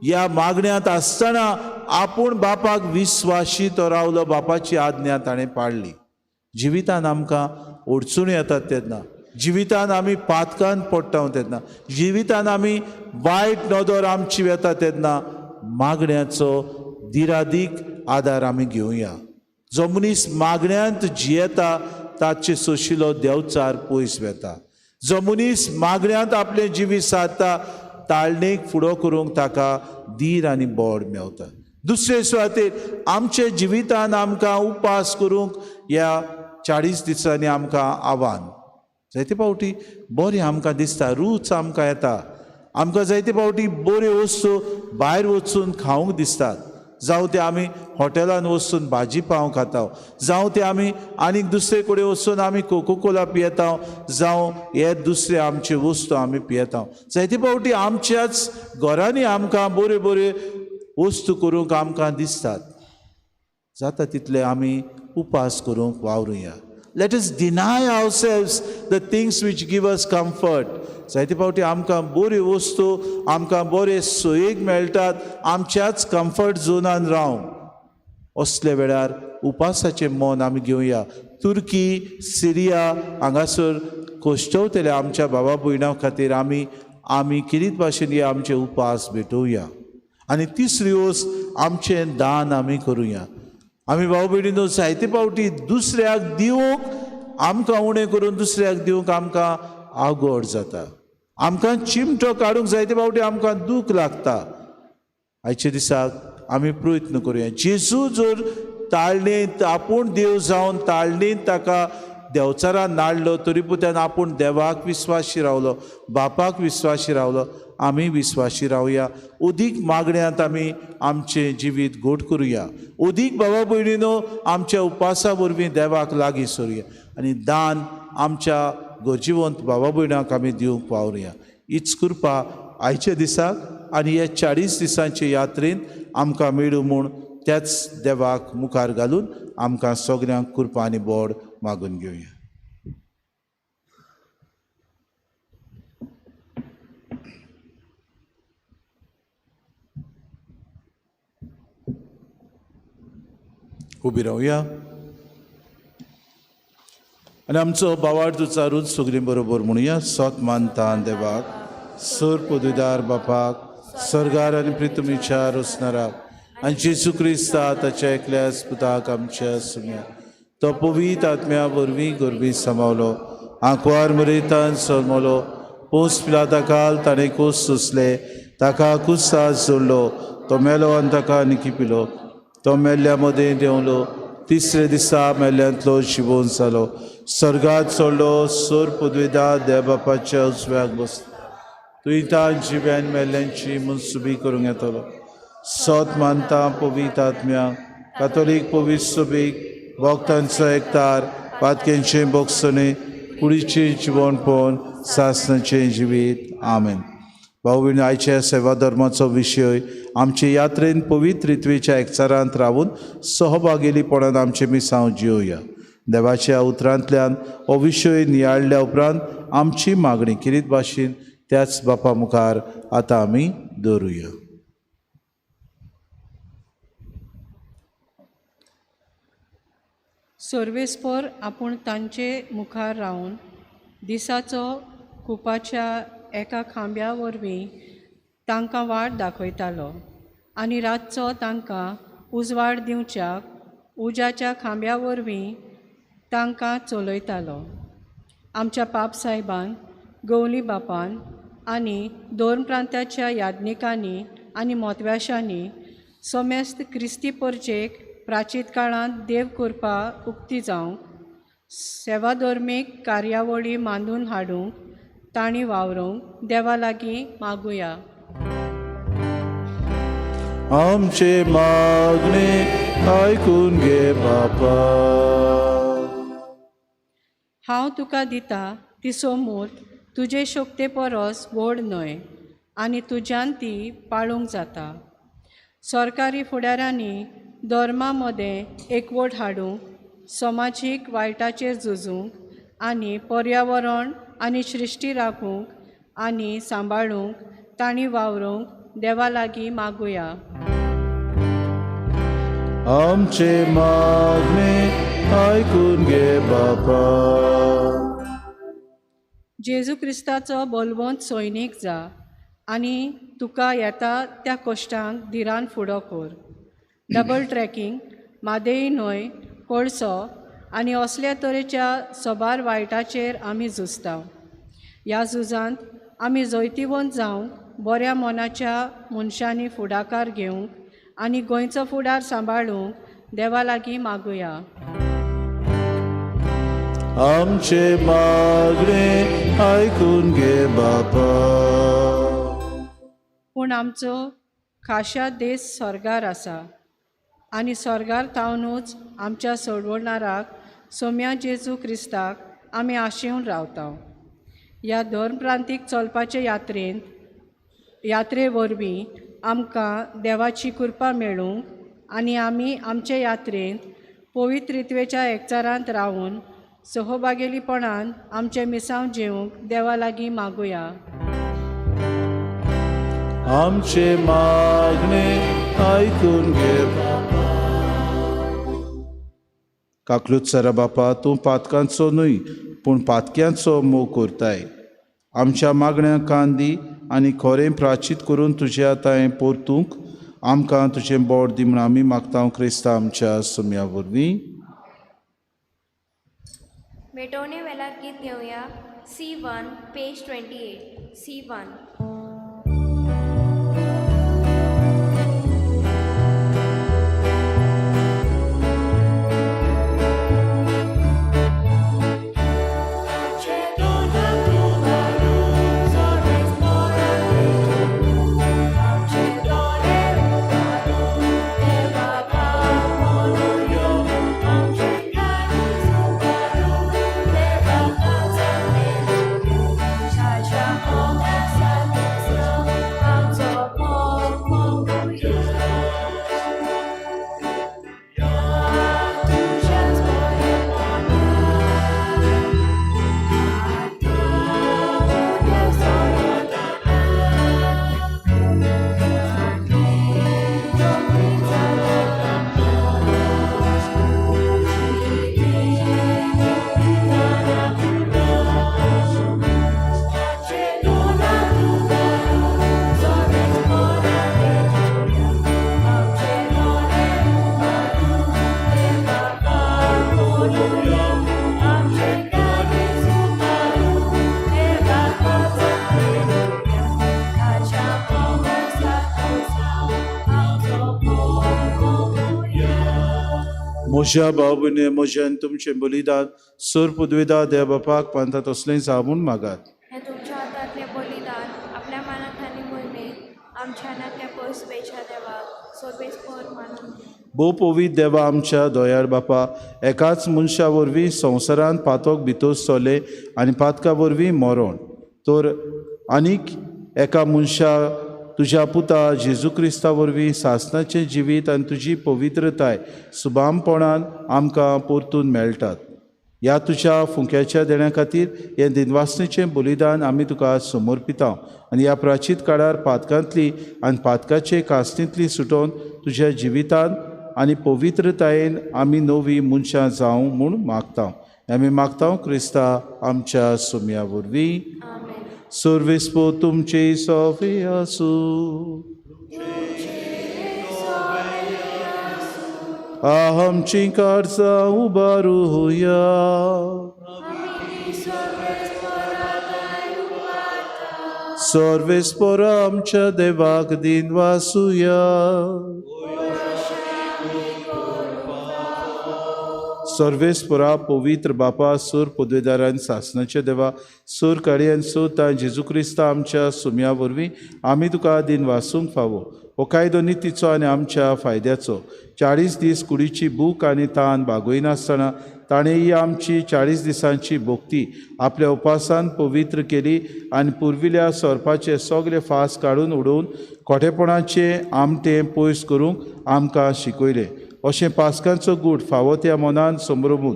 ह्या मागण्यांत आसतना आपूण बापाक विस्वाशी तो रावलो. बापाची आज्ञा ताणें पाळ्ळी. जिवितान आमकां अडचणी येतात तेन्ना, जिवितान आमी पातकान पडटा तेन्ना, जिवितान आमी वायट नदर आमची वेता तेन्ना मागण्याचो दिरादीक आदार आमी घेवया. जो मनीस मागण्यांत जियेता ताचे सोशिलो देवचार पयस वेता. जो मनीस मागण्यांत आपलें जिवीत सारता ताळणेक फुडो करूंक ताका धीर आनी बोड मेवता. दुसरे सुवातेर आमच्या जिवितान आमकां उपास करूंक ह्या 40 दिसांनी आमकां आव्हान. जायते फावटी बरें आमकां दिसता, रूच आमकां येता, आमकां जायते फावटी बऱ्यो वस्तू भायर वचून खावंक दिसतात. जावं ते आमी हॉटेलान वचून भाजी पाव खाता, जावं ते आमी आनीक दुसरे कडेन वचून आमी कोकोकोला पियेता, जावं हे दुसरे आमचे वस्तू आमी पियेता. जायते फावटी आमच्याच घरांनी आमकां बऱ्यो बऱ्यो वस्तू करूंक आमकां दिसतात. जाता तितले आमी उपास करूंक वावरुया. Let us deny ourselves the things which give us comfort. जायते फावटी आमकां बऱ्यो वस्तू, आमकां बरे सोयीक मेळटात, आमच्याच कम्फर्ट झोनान रावंक. असल्या वेळार उपासाचें मन आमी घेवया. तुर्की, सिरिया हांगासर कश्टवतले आमच्या बाबा भयणां खातीर आमी आमी किरीत भाशेन हे आमचे उपास भेटोवया. आनी तिसरी वस्त, आमचें दान आमी करुया. आमी भाव भयणीनो, जायते फावटी दुसऱ्याक दिवंक आमकां उणें करून दुसऱ्याक दिवंक आमकां आवगड जाता. आमकां चिमटो काडूंक जायते फावटी आमकां दूख लागता. आयच्या दिसाक आमी प्रयत्न करुया. जेजू जर ताळणेंत आपूण देव जावन ताळणेंत ताका देंवचारान नाडलो, तरी पुतान आपूण देवाक विस्वाशी रावलो, बापाक विस्वाशी रावलो. आमी विस्वाशी रावया. अदीक मागण्यांत आमी आमचें जिवीत घट करुया. अदीक बाबा भयणीनो, आमच्या उपासा वरवीं देवाक लागीं सरुया आनी दान आमच्या गरजेवंत बाबा भयणाक आमी दिवंक पावरुया. हीच कृपा आयच्या दिसाक आनी ह्या 40 दिसांचे यात्रेन आमकां मेळूं म्हूण त्याच देवाक मुखार घालून आमकां सगळ्यांक कृपा आनी बोड मागून घेवया. उबी रावया आनी आमचो बावार्थ उचारून सगळीं बरोबर म्हणुया. सोत मानता देवाक, सर पदवीदार बापाक, सर्गार आनी प्रितमीच्या रोसणाराक, आनी जेजू क्रिस्ता ताच्या एकल्या पुताक आमच्या सुम्या, तो पवित्र आत्म्या वरवीं गोरवी समावलो, आंकवार मरेतान सोमलो, पोस पिलाता काल ताणें कोस सोंसले, ताका कुसास जोडलो, तो मेलो आनी ताका निकिपिलो, तो मेल्ल्या मदें देंवलो, तिसरे दिसा मेल्ल्यांतलो शिवोन जालो, सर्गात चडलो, सोर पदवेदा देवबापाच्या उजव्याक बसलो, तुयतान जिव्यान मेल्ल्यांची मनसुबी करूंक येतलो. सोत मानता पवित्र आत्म्या, कातोलीक पवित्र सुबीक, भक्तांचो एकतार, पातक्यांचें बोगसणें, कुडीचें जिवनपण, सासणाचें जिवीत. आमेन. भाव भयणी, आयच्या सेवा धर्माचो विशय आमचे यात्रेन पवित्र रित्वेच्या एकचारांत रावून सहभागेलीपणान आमचें मिसांव जियोया. देवाच्या उतरांतल्यान हो विशय नियाळ्ळ्या उपरांत आमची मागणी किरीत भाशेन त्याच बापा मुखार आतां आमी दवरुया. सर्वेस्पर आपूण तांचे मुखार रावन दिसाचो कुपाच्या एका खांब्या वरवीं तांकां वाट दाखयतालो आनी रातचो तांकां उजवाड दिवच्याक उज्याच्या खांब्या वरवीं तांकां चलयतालो. आमच्या पाप साहेबान, गवली बापान आनी दोन प्रांताच्या याज्ञिकांनी आनी मोतव्याशांनी समेस्त क्रिस्ती परजेक प्राचीत काळांत देव कृपा उक्ती जावंक सेवाधर्मीक कार्यावळी मांडून हाडूंक तांणी वावरूंक देवा लागीं मागुया. आमचे मागणे आयकून घे बापा. हांव तुका दिता ती सोमूर्त तुजे शक्ते परस व्हड न्हय आनी तुज्यान ती पाळूंक जाता. सरकारी फुडाऱ्यांनी धर्मा मदें एकवट हाडूंक, समाजीक वायटाचेर झुजूंक आनी पर्यावरण आनी सृश्टी राखूंक आनी सांबाळूंक तांणी वावरूंक देवा लागीं मागुया. आमचे मागणे आयकून घे बापा. जेजू क्रिस्ताचो बलवंत सैनीक जा आनी तुका येता त्या कश्टांक धिरान फुडो कर. डबल ट्रॅकिंग, म्हादेई न्हंय, कोळसो आनी असल्या तरेच्या सबार वायटाचेर आमी झुजता. ह्या झुजांत आमी जैतिवंत जावंक बऱ्या मनाच्या मनशांनी फुडाकार घेवंक आनी गोंयचो फुडार सांबाळूंक देवा लागीं मागुया. आमचे मागणे आयकून घे बापा. पूण आमचो खाशा देश स्वर्गार आसा आनी स्वर्गार थावनूच आमच्या सोडवणाराक सोम्या जेजू क्रिस्ताक आमी आशेवन रावता. ह्या धर्मप्रांतीक चलपाचे यात्रे वरवीं आमकां देवाची कृपा मेळूंक आनी आमी आमचे यात्रेंत पवित्रित्वेच्या एकचारांत रावून सहभागेलीपणान आमचें मिसांव जेवंक देवा लागीं मागुया. आमचे मागणे आयकून घे बापा. काकलूत सरा बापा, तूं पातकांचो न्हय पूण पातक्यांचो मोग करताय. आमच्या मागण्यांक कान दी आनी खोरें प्राचीत करून तुज्या तांय परतूंक आमकां तुजें बोट दी म्हूण आमी मागता क्रिस्ता आमच्या सुम्या वरवीं. मेटोवणे वेळार गीत घेवया. C1 page 28 C1. म्हज्या भाव भयणी म्हज्या आनी तुमचें बलिदान सोर पुदविदा देव बापाक पांता तसलें जावं म्हूण मागात. हें तुमच्या हातांतलें बलिदान आपल्या मानाक आनी मोहिमेक आमच्या नात्या पयस वेच्या देवाक सोर्बेस्पोर मानून. भोव पवित्र देवा आमच्या दोयार बापा, एकाच मनशा वरवीं संवसारांत पातक भितर सरलें आनी पातका वरवीं मरण, तर आनीक एका मनशा तुज्या पुता जेजू क्रिस्ता वरवीं सासणाचें जिवीत आनी तुजी पवित्रताय सुबामपणान आमकां परतून मेळटात. ह्या तुज्या फुंक्याच्या देण्या खातीर हें दिनवासनेचें बलिदान आमी तुका समर्पिता आनी ह्या प्राचीत काळार पातकांतली आनी पातकाचे कास्तींतली सुटोवन तुज्या जिवितान आनी पवित्रतायेन आमी नवी मनशां जावं म्हूण मागता. आमी मागता क्रिस्ता आमच्या सुम्या वरवीं. सर्वेस्पो तुमचे सोफी आसूं. आमची कार्चां उबारुया. सर्वेस्पोर आमच्या देवाक दिन वासुया. सर्वेस्पोरा पवित्र बापा सूर पदवेदारान सासनाच्या देवा सूर काडयन सोता जेजू क्रिस्ता आमच्या सुम्या वरवीं आमी तुका दिन वासूंक फावो. हो कायदो नितीचो आनी आमच्या फायद्याचो। 40 दीस कुडीची भूक आनी तान भागयनासतना ताणें ही आमची 40 दिसांची भक्ती आपल्या उपासान पवित्र केली आनी पुर्विल्या सोरपाचे सगळे फास काडून उडोवन खोटेपणाचे आमटें पयस करूंक आमकां शिकयलें। अशें पास्कांचो गूट फावो त्या मनान समरमून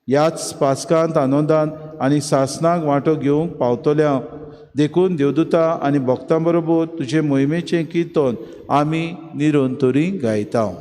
ह्याच पास्कांत आनंदान आनी सासनाक वांटो घेवंक पावतले हांव। देखून देवदूता आनी भक्तां बरोबर तुजे मोहिमेचें किर्तन आमी निरंतरी गायता।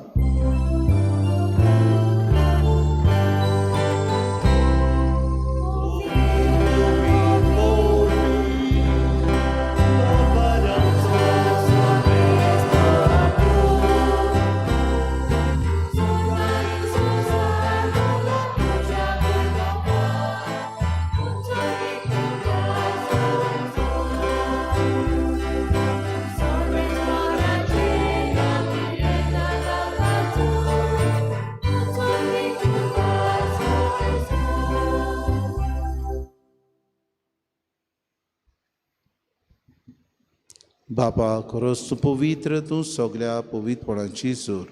बापा खरोच तूं पवित्र, तूं सगल्या पवित्रपणाची सूर।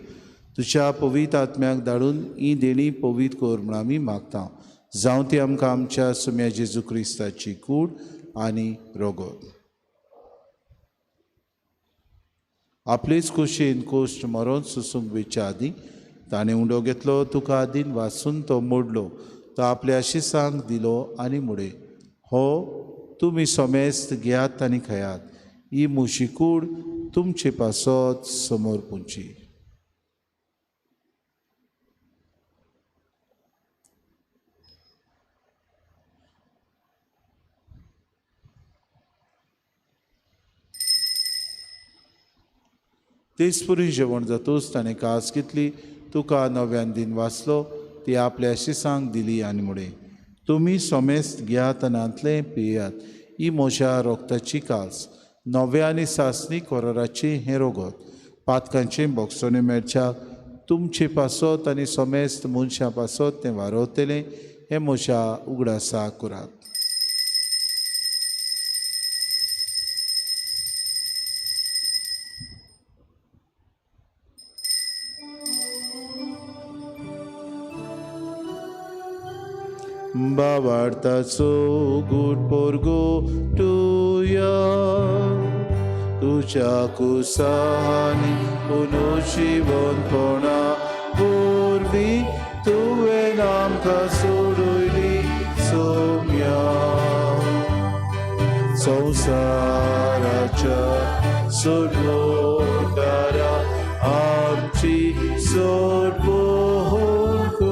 तुज्या पवित्र आत्म्याक धाडून ही देणी पवित्र कर म्हूण आमी मागता। जावं ती आमकां आमच्या सुम्या जेजू क्रिस्ताची कूड आनी रोगत। आपलेच कुशीन कोश्ट मरोन सुसूंक वेच्या आदीं ताणें उंडो घेतलो, तुका आदीन वाचून तो मोडलो, तो आपल्या आशिसांक दिलो आनी मुडे, हो तुमी समेस्त घेयात आनी खायात, ही म्हजी कूड तुमचे पासत समोर पुंची। तेच पुरी जेवण जातूच ताणें कास घेतली, तुका नव्यान दिन वाचलो, ती आपल्या आशिसांक दिली आनी मुडे, तुमी समेस्त घेयात आनी पियात, ही म्हज्या रोगताची कास, नव्या आनी सासणी कोराराची हें रोगत, पातकांचे बोगसणे मेळच्याक तुमचे पासत आनी समेस्त मनशां पासत तें वारवतलें, हें म्हज्या उगडासा करात। बाबार्थाचो गूट पोरगो तुया, तुज्या कुसानी पुनर्जिवनपणा वरवीं तुवें आमकां सोडयली सोम्या। संवसाराच्या सोडवणारा आमची सोडवण कर।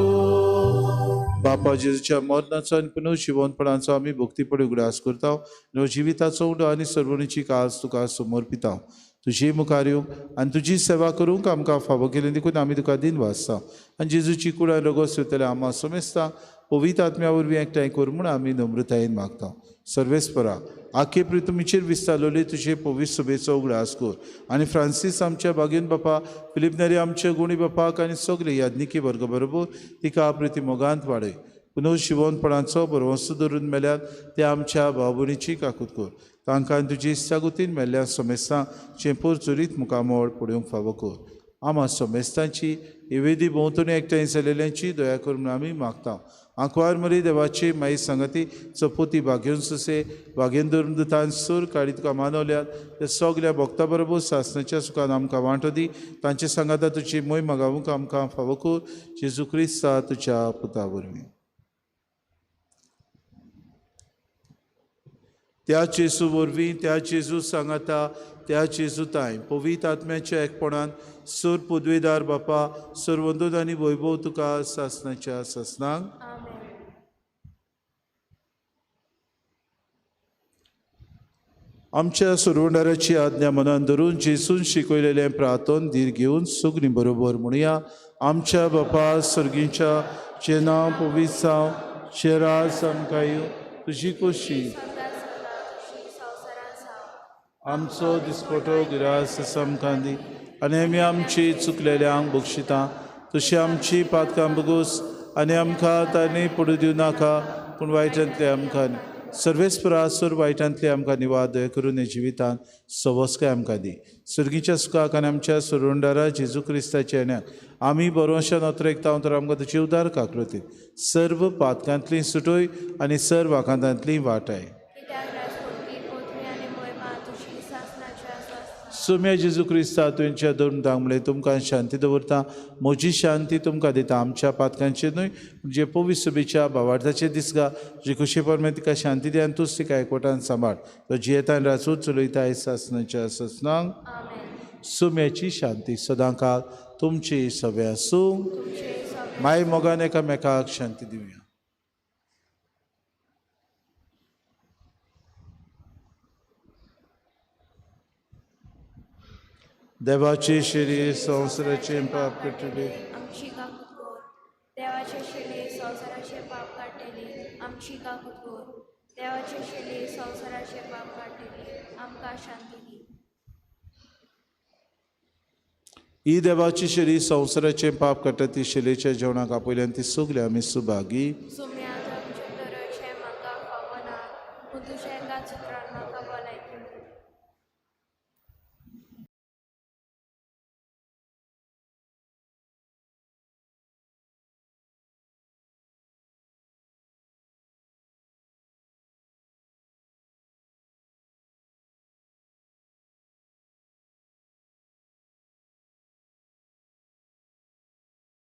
बापा जेजूच्या मरणाचो आनी पुनर्जिवनपणाचो आमी भक्तीपणी उगडास करता, नवजिविताचो उंडो आनी सर्वणीची कास तुका समर्पिता। तुजे मुखार येवंक आनी तुजी सेवा करूंक आमकां फावो केली देखून आमी तुका दिन वाचता आनी जेजूची कूड आनी रगत सोदतले आमा समेस्ता पवित्र आत्म्या वरवीं एकठांय कर म्हूण आमी नम्रतायेन मागता। सर्वेस्परा आखे प्रितुमीचेर विस्तारलोली तुजे पवित्र सभेचो उगडास कर आनी फ्रांसीस आमच्या बागेन बापा, फिलीप नेरी आमच्या गुणी बापाक आनी सगळे याज्ञिकी वर्ग बरोबर तिका प्रिती मोगांत वाडय। पुनर्जिवनपणाचो भरवंसो धरून मेल्यात ते आमच्या भाव भयणीची काकूत कर, तांकां तुजी इत्सागुतीन मेल्ल्या समेस्तां चेंपूर चुरीत मुखामळ पळोवंक फावो कर। आमा समेस्तांची वेदी भोंवतणी एकठांय जाल्ल्यांची दया कर म्हूण आमी मागता। आंकवार मरी देवाची माई सांगाती चपोती भाग्योन सुसे भाग्यन धरून दुतान सूर काडी तुका मानवल्यात ते सगल्या भक्ता बरोबर सासणाच्या सुखान आमकां वांटो दी, तांचे सांगाता तुजी मोय मागावूंक आमकां फावो कर, जेजू क्रिस्ता तुज्या पुता वरवीं। त्या जेजू वरवीं, त्या जेजू सांगाता, त्या जेजू ताय पवित्र आत्म्याच्या एकपणान सूर पदवेदार बापा सर्वंदूत आनी वैभव तुका सासणाच्या सासणाक। आमच्या सुरवंडाराची आज्ञा मनान धरून जेजून शिकयलेलें प्रार्थन धीर घेवन सगळीं बरोबर म्हणुया। आमच्या बापा सर्गीच्या, जे नांव पवित्र जावं, जे राज आमकां येवं, तुजी खोशी आमचो दिसपटो गिरास आमकां दी आनी आमी आमची चुकलेल्यांक बक्षिता, तशी आमची पातकां बगूस आनी आमकां तांणी पडूं दिवं नाका, पूण वायटांतले आमकां। सर्वेस्परा सुर वायटांतली आमकां निवाद दया करून हे जिवितांत सवस्काय आमकां दी. सर्गीच्या सुखाक आनी आमच्या सुरुंडारा जेजू क्रिस्ताच्या येण्याक आमी बरोवशा नोत्रेकता तर आमकां तुजी उदार काकृती सर्व पातकांतली सुटोय आनी सर्व आकांतांतली वाटाय. सुम्या जेजू क्रिस्ता तुमच्या दोन दामले तुमकां शांती दवरता, म्हजी शांती तुमकां दिता. आमच्या पातकांचेर न्हय जे पवित्र सभेच्या भावार्थाचे दिसगा जी खुशी परमे तिका शांती दी आनी तूंच तिका एकवटान सांबाळ. तो जियेतान राजूच चलयता सासनाच्या सासनांक. सुम्याची शांती सदांकाळ तुमची सगळे आसूं. माय मोगान एकामेकाक शांती दिवया. देवाची शिरी संवसाराचे पाप काडटली, आमची काकूत कर. देवाचे शिले संवसाराचे पाप काडटली, आमची काकूत कर. देवाचे शिले संवसाराचे पाप काडटली, आमकां शांती दी. ही देवाची शिरी संवसाराचे पाप काडटा ती शिलेच्या जेवणाक आपयल्यान ती सगळी आमी सुभागी. सुम्या तुमचे दरचे म्हाका फावना, पूण तुज्या एकाच उतरान म्हाका भलायकी मेळटा.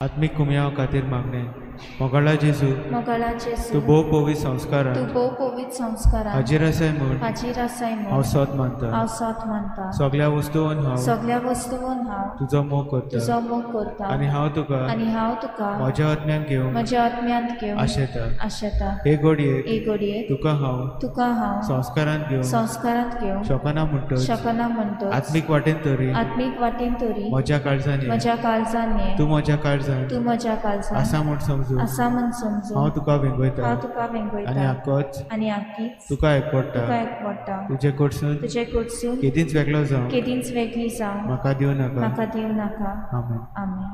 आत्मीक कुमयाव खातीर मागणें. मोगाळा जेजू, मोगाळा जेजू, तूं भोव पवित्र संस्कारान तूं भोव पवित्र संस्कारान हाजीर आसाय म्हूण हाजीर आसाय हांव म्हूण सोद मानता. हांव सोद मानता. सगळ्या वस्तून हांव सगळ्या वस्तून हांव तुजो मोग करता तुजो मोग करता आनी हांव तुका आनी हांव तुका म्हज्या आत्म्यान घेवन म्हज्या आत्म्यांत घेवन आशेता. आशेता. हे घडयेक हे घडयेक तुका हांव तुका हांव संस्कारान घेवन संस्कारांत घेवन शकना म्हणटच शकना म्हणटच आत्मीक वाटेन तरी आत्मीक वाटेन तरी म्हज्या काळजान ये. म्हज्या काळजान ये. तूं म्हज्या काळजान तूं म्हज्या काळजान आसा म्हूण समजून आसा म्हूण समजून हांव तुका वेंगयता हांव तुका आनी वेंगयता आकोच आनी आकीच तुका एकवडटा. तुका एकवडटा. तुजे कडसून तुजे कडसून केदींच वेगळो जावं केदींच वेगळी जावं म्हाका दिवं नाका. म्हाका दिवं नाका. आमेन. आमेन.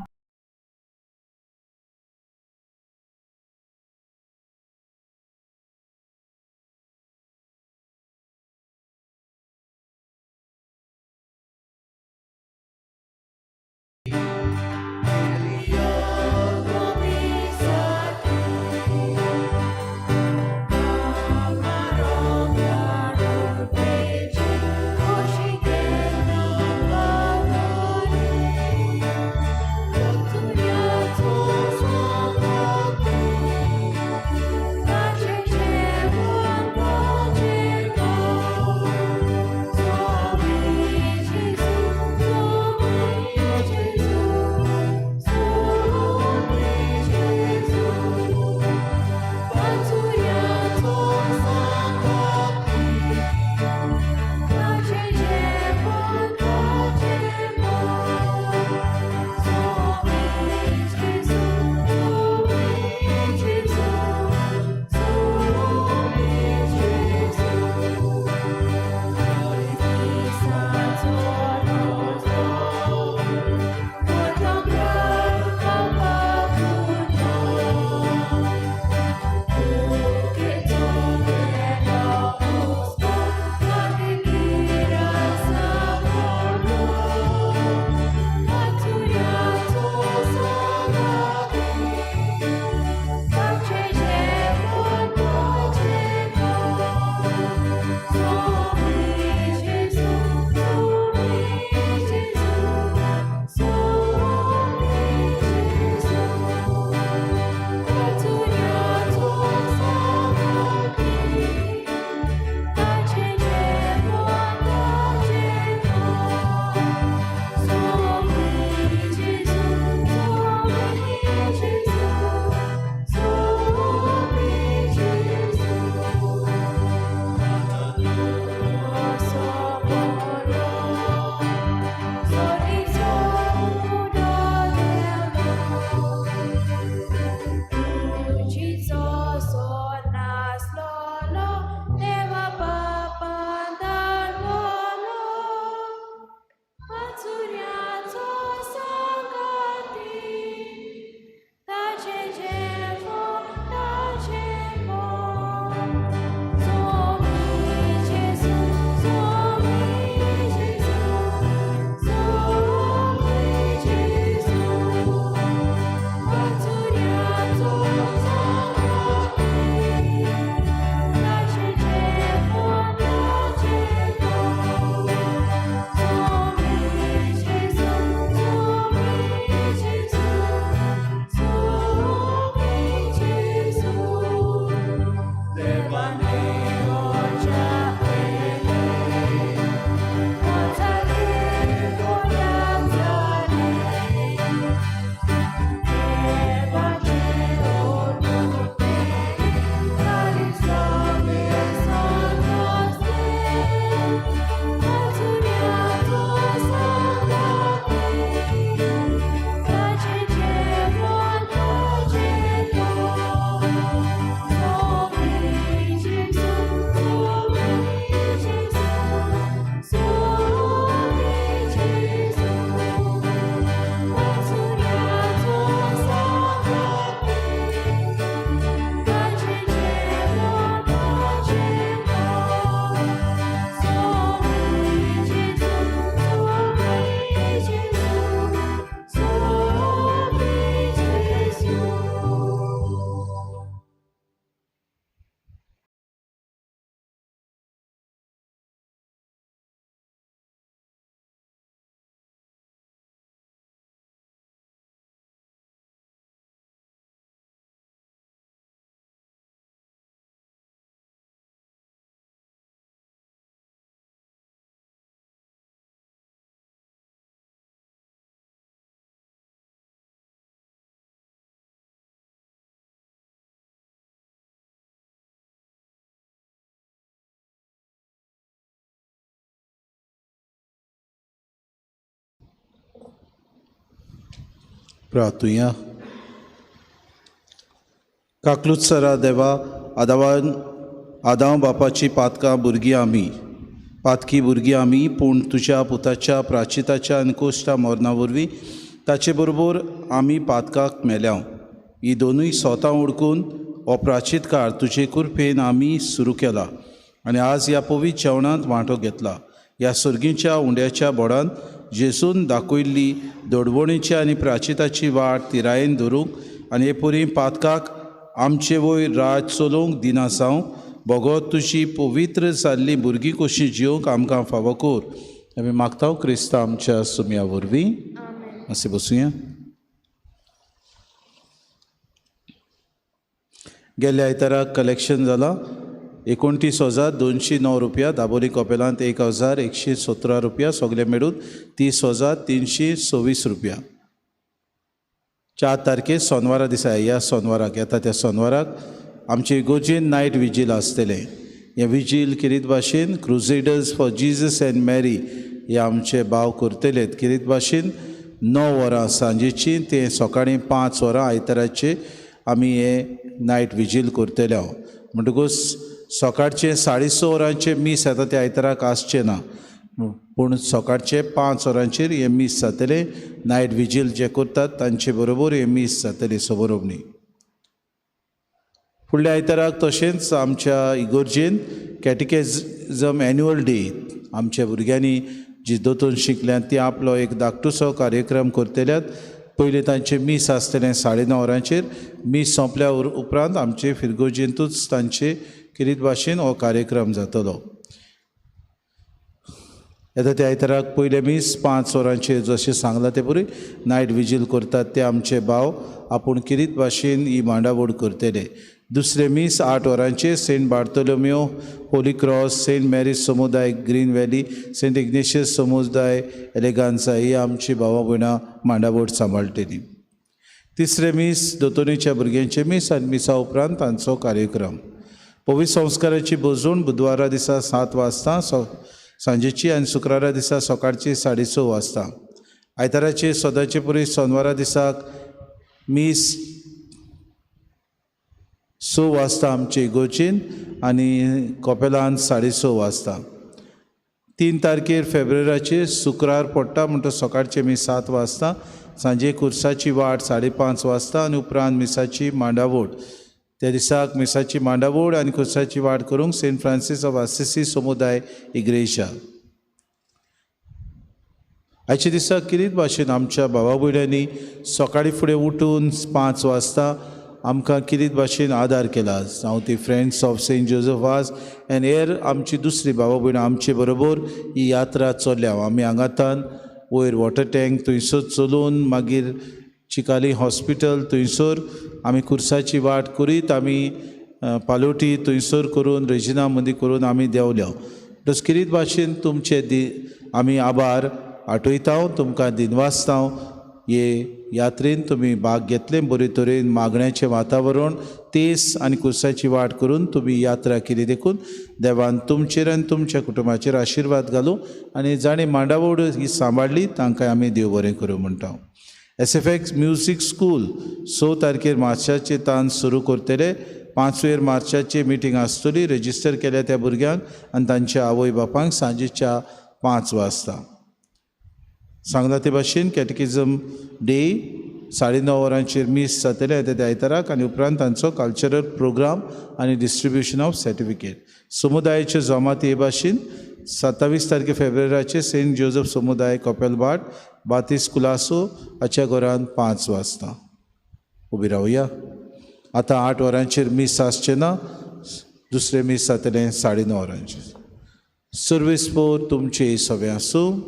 प्रार्थुया. काकलूत सरा देवा, आदावान आदांव बापाची पातकां भुरगीं आमी, पातकी भुरगीं आमी, पूण तुज्या पुताच्या प्राचिताच्या आनी कोश्टा मरणा वरवीं ताचे बरोबर आमी पातकाक मेल्या. ही दोनूय सोतां उडकून हो प्राचीत काळ तुजे कृपेन आमी सुरू केला आनी आज ह्या पवित्र जेवणांत वांटो घेतला. ह्या सर्गीच्या उंड्याच्या बोडान जेजून दाखयल्ली दोडवणीची आनी प्राचिताची वाट तिरायेन धरूंक आनी हे परी पातकाक आमचे वयर राज चलोवंक दिना जावं. भोगोत तुजी पवित्र जाल्ली भुरगीं कशी जिवंक आमकां फावो कर. आमी मागता क्रिस्ता आमच्या सुम्या वरवीं. मातशें बसुया. गेल्ल्या आयताराक कलेक्शन जालां 29,209 रुपया. दाबोली कपेलांत 1,117 रुपया, सगळे मेळून 30,326 रुपया. 4 तारखेर सोनवारा दिसा, ह्या सोनवाराक येता त्या सोनवाराक आमचे इगोर्जेन नायट विजील आसतलें. हें विजील किरीत भाशेन Crusaders for Jesus and Mary हे आमचे भाव करतले. किरीत भाशेन 9 वरां सांजेची ते सकाळीं 5 वरां आयताराचे आमी हें नायट विजील करतले. हांव म्हणटकूच सकाळचें 6:30 वरांचें मीस येता तें आयताराक आसचें ना, पूण सकाळचें 5 वरांचेर हें मीस जातलें. नायट विजील जे करतात तांचे बरोबर हें मीस जातलें सोबरोबणी. फुडल्या आयताराक तशेंच आमच्या इगोर्जेन कॅटिकेजम एन्युअल डे आमच्या भुरग्यांनी जी दोतोन शिकल्यात ती आपलो एक धाकटुसो कार्यक्रम करतल्यात. पयलीं तांचें मीस आसतलें 9:30 वरांचेर. मीस सोंपल्या उपरांत आमचे फिरगोजेंतूच तांचे किरीत भाशेन हो कार्यक्रम जातलो. येता त्या आयताराक पयलें मीस 5 वरांचेर जशें सांगलां ते परी नायट विजील करतात ते आमचे भाव आपूण किरीत भाशेन ही मांडावड करतले. दुसरें मीस 8 वरांचेर Saint Bartholomew Holy Cross Saint Mary's समुदाय ग्रीन व्हॅली सेंट इग्नेशियस समुदाय एलेगांसा ही आमची भावा भयणां मांडावड सांबाळटली. तिसरें मीस दोतोनीच्या भुरग्यांचें मीस आनी मिसा उपरांत तांचो कार्यक्रम. पवित्र संस्काराची बजवण बुधवारा दिसा 7 वाजता सांजेची आनी शुक्रारा दिसा सकाळची 6:30 वाजता. आयताराचे सदांचे परी सोनवारा दिसाक मीस 6 वाजता आमचे इगोर्जेन आनी कपेलान 6:30 वाजता. 3 तारखेर फेब्रुवारीचेर शुक्रार पडटा म्हणटा सकाळचे मीस 7 वाजता, सांजे कुर्साची वाट 5:30 वाजता आनी उपरांत मिसाची मांडावड. त्या दिसाक मिसाची मांडावड आनी कुर्साची वाट करूंक सेंट फ्रांसीस ऑफ आसिसी समुदाय इग्रेजा. आयच्या दिसा किरीत भाशेन आमच्या भावा भयण्यांनी सकाळीं फुडें उठून 5 वाजता आमकां किरीत भाशेन आदार केला. जावं ती Friends of Saint Joseph Vaz आनी हेर आमची दुसरी भावा भयणां आमचे बरोबर ही यात्रा चल्ल्या. आमी हांगातान वयर वॉटर टँक थंयसर चलून मागीर चिकाली हॉस्पिटल थंयसर आमी कुर्साची वाट करीत आमी पालोटी थंयसर करून रेजिना मदीं करून आमी देंवल्या. तस किरीत भाशेन तुमचे आमी आभार आठयता, तुमकां दिनवासता. हे यात्रेन तुमी भाग घेतले, बरे तरेन मागण्याचें वातावरण तेस आनी कुर्साची वाट करून तुमी यात्रा केली देखून देवान तुमचेर आनी तुमच्या कुटुंबाचेर आशिर्वाद घालूं आनी जाणें मांडावड ही सांबाळ्ळी तांकां आमी देव बरें करूं म्हणटा. SFX music school 6 तारखेर मार्चाचे तान सुरू करतले. 5 मार्चाची मिटींग आसतली. रजिस्टर केल्या त्या भुरग्यांक आनी तांच्या आवय बापांक सांजेच्या 5 वाजता. सांगला ते भाशेन कॅटेकिझम डे 9:30 वरांचेर मीस जातलें येता त्या आयताराक आनी उपरांत तांचो कल्चरल प्रोग्राम आनी डिस्ट्रिब्युशन ऑफ सर्टिफिकेट. समुदायाच्यो जमाती हे भाशेन 27 तारखे फेब्रुवारीचेर सेंट जोजफ समुदाय कपेलभाट बातीस कुलासो हाच्या घरान 5 वाजता उबी रावया. आतां 8 वरांचेर मीस आसचें ना, दुसरें मीस जातलें 9:30 वरांचेर. सर्वीस पोर तुमचें सगळें आसूं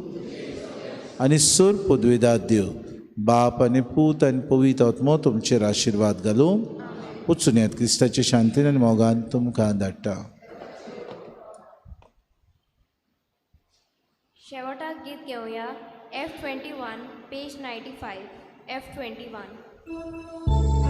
आनी सूर पदवीदार देव बाप आनी पूत आनी पवित्र आत्मो तुमचेर आशिर्वाद घालूं. वचून येत क्रिस्ताचे शांतीन आनी मोगान तुमकां धाडटा. शेवटाक गीत घेवया F21 page 95 F21.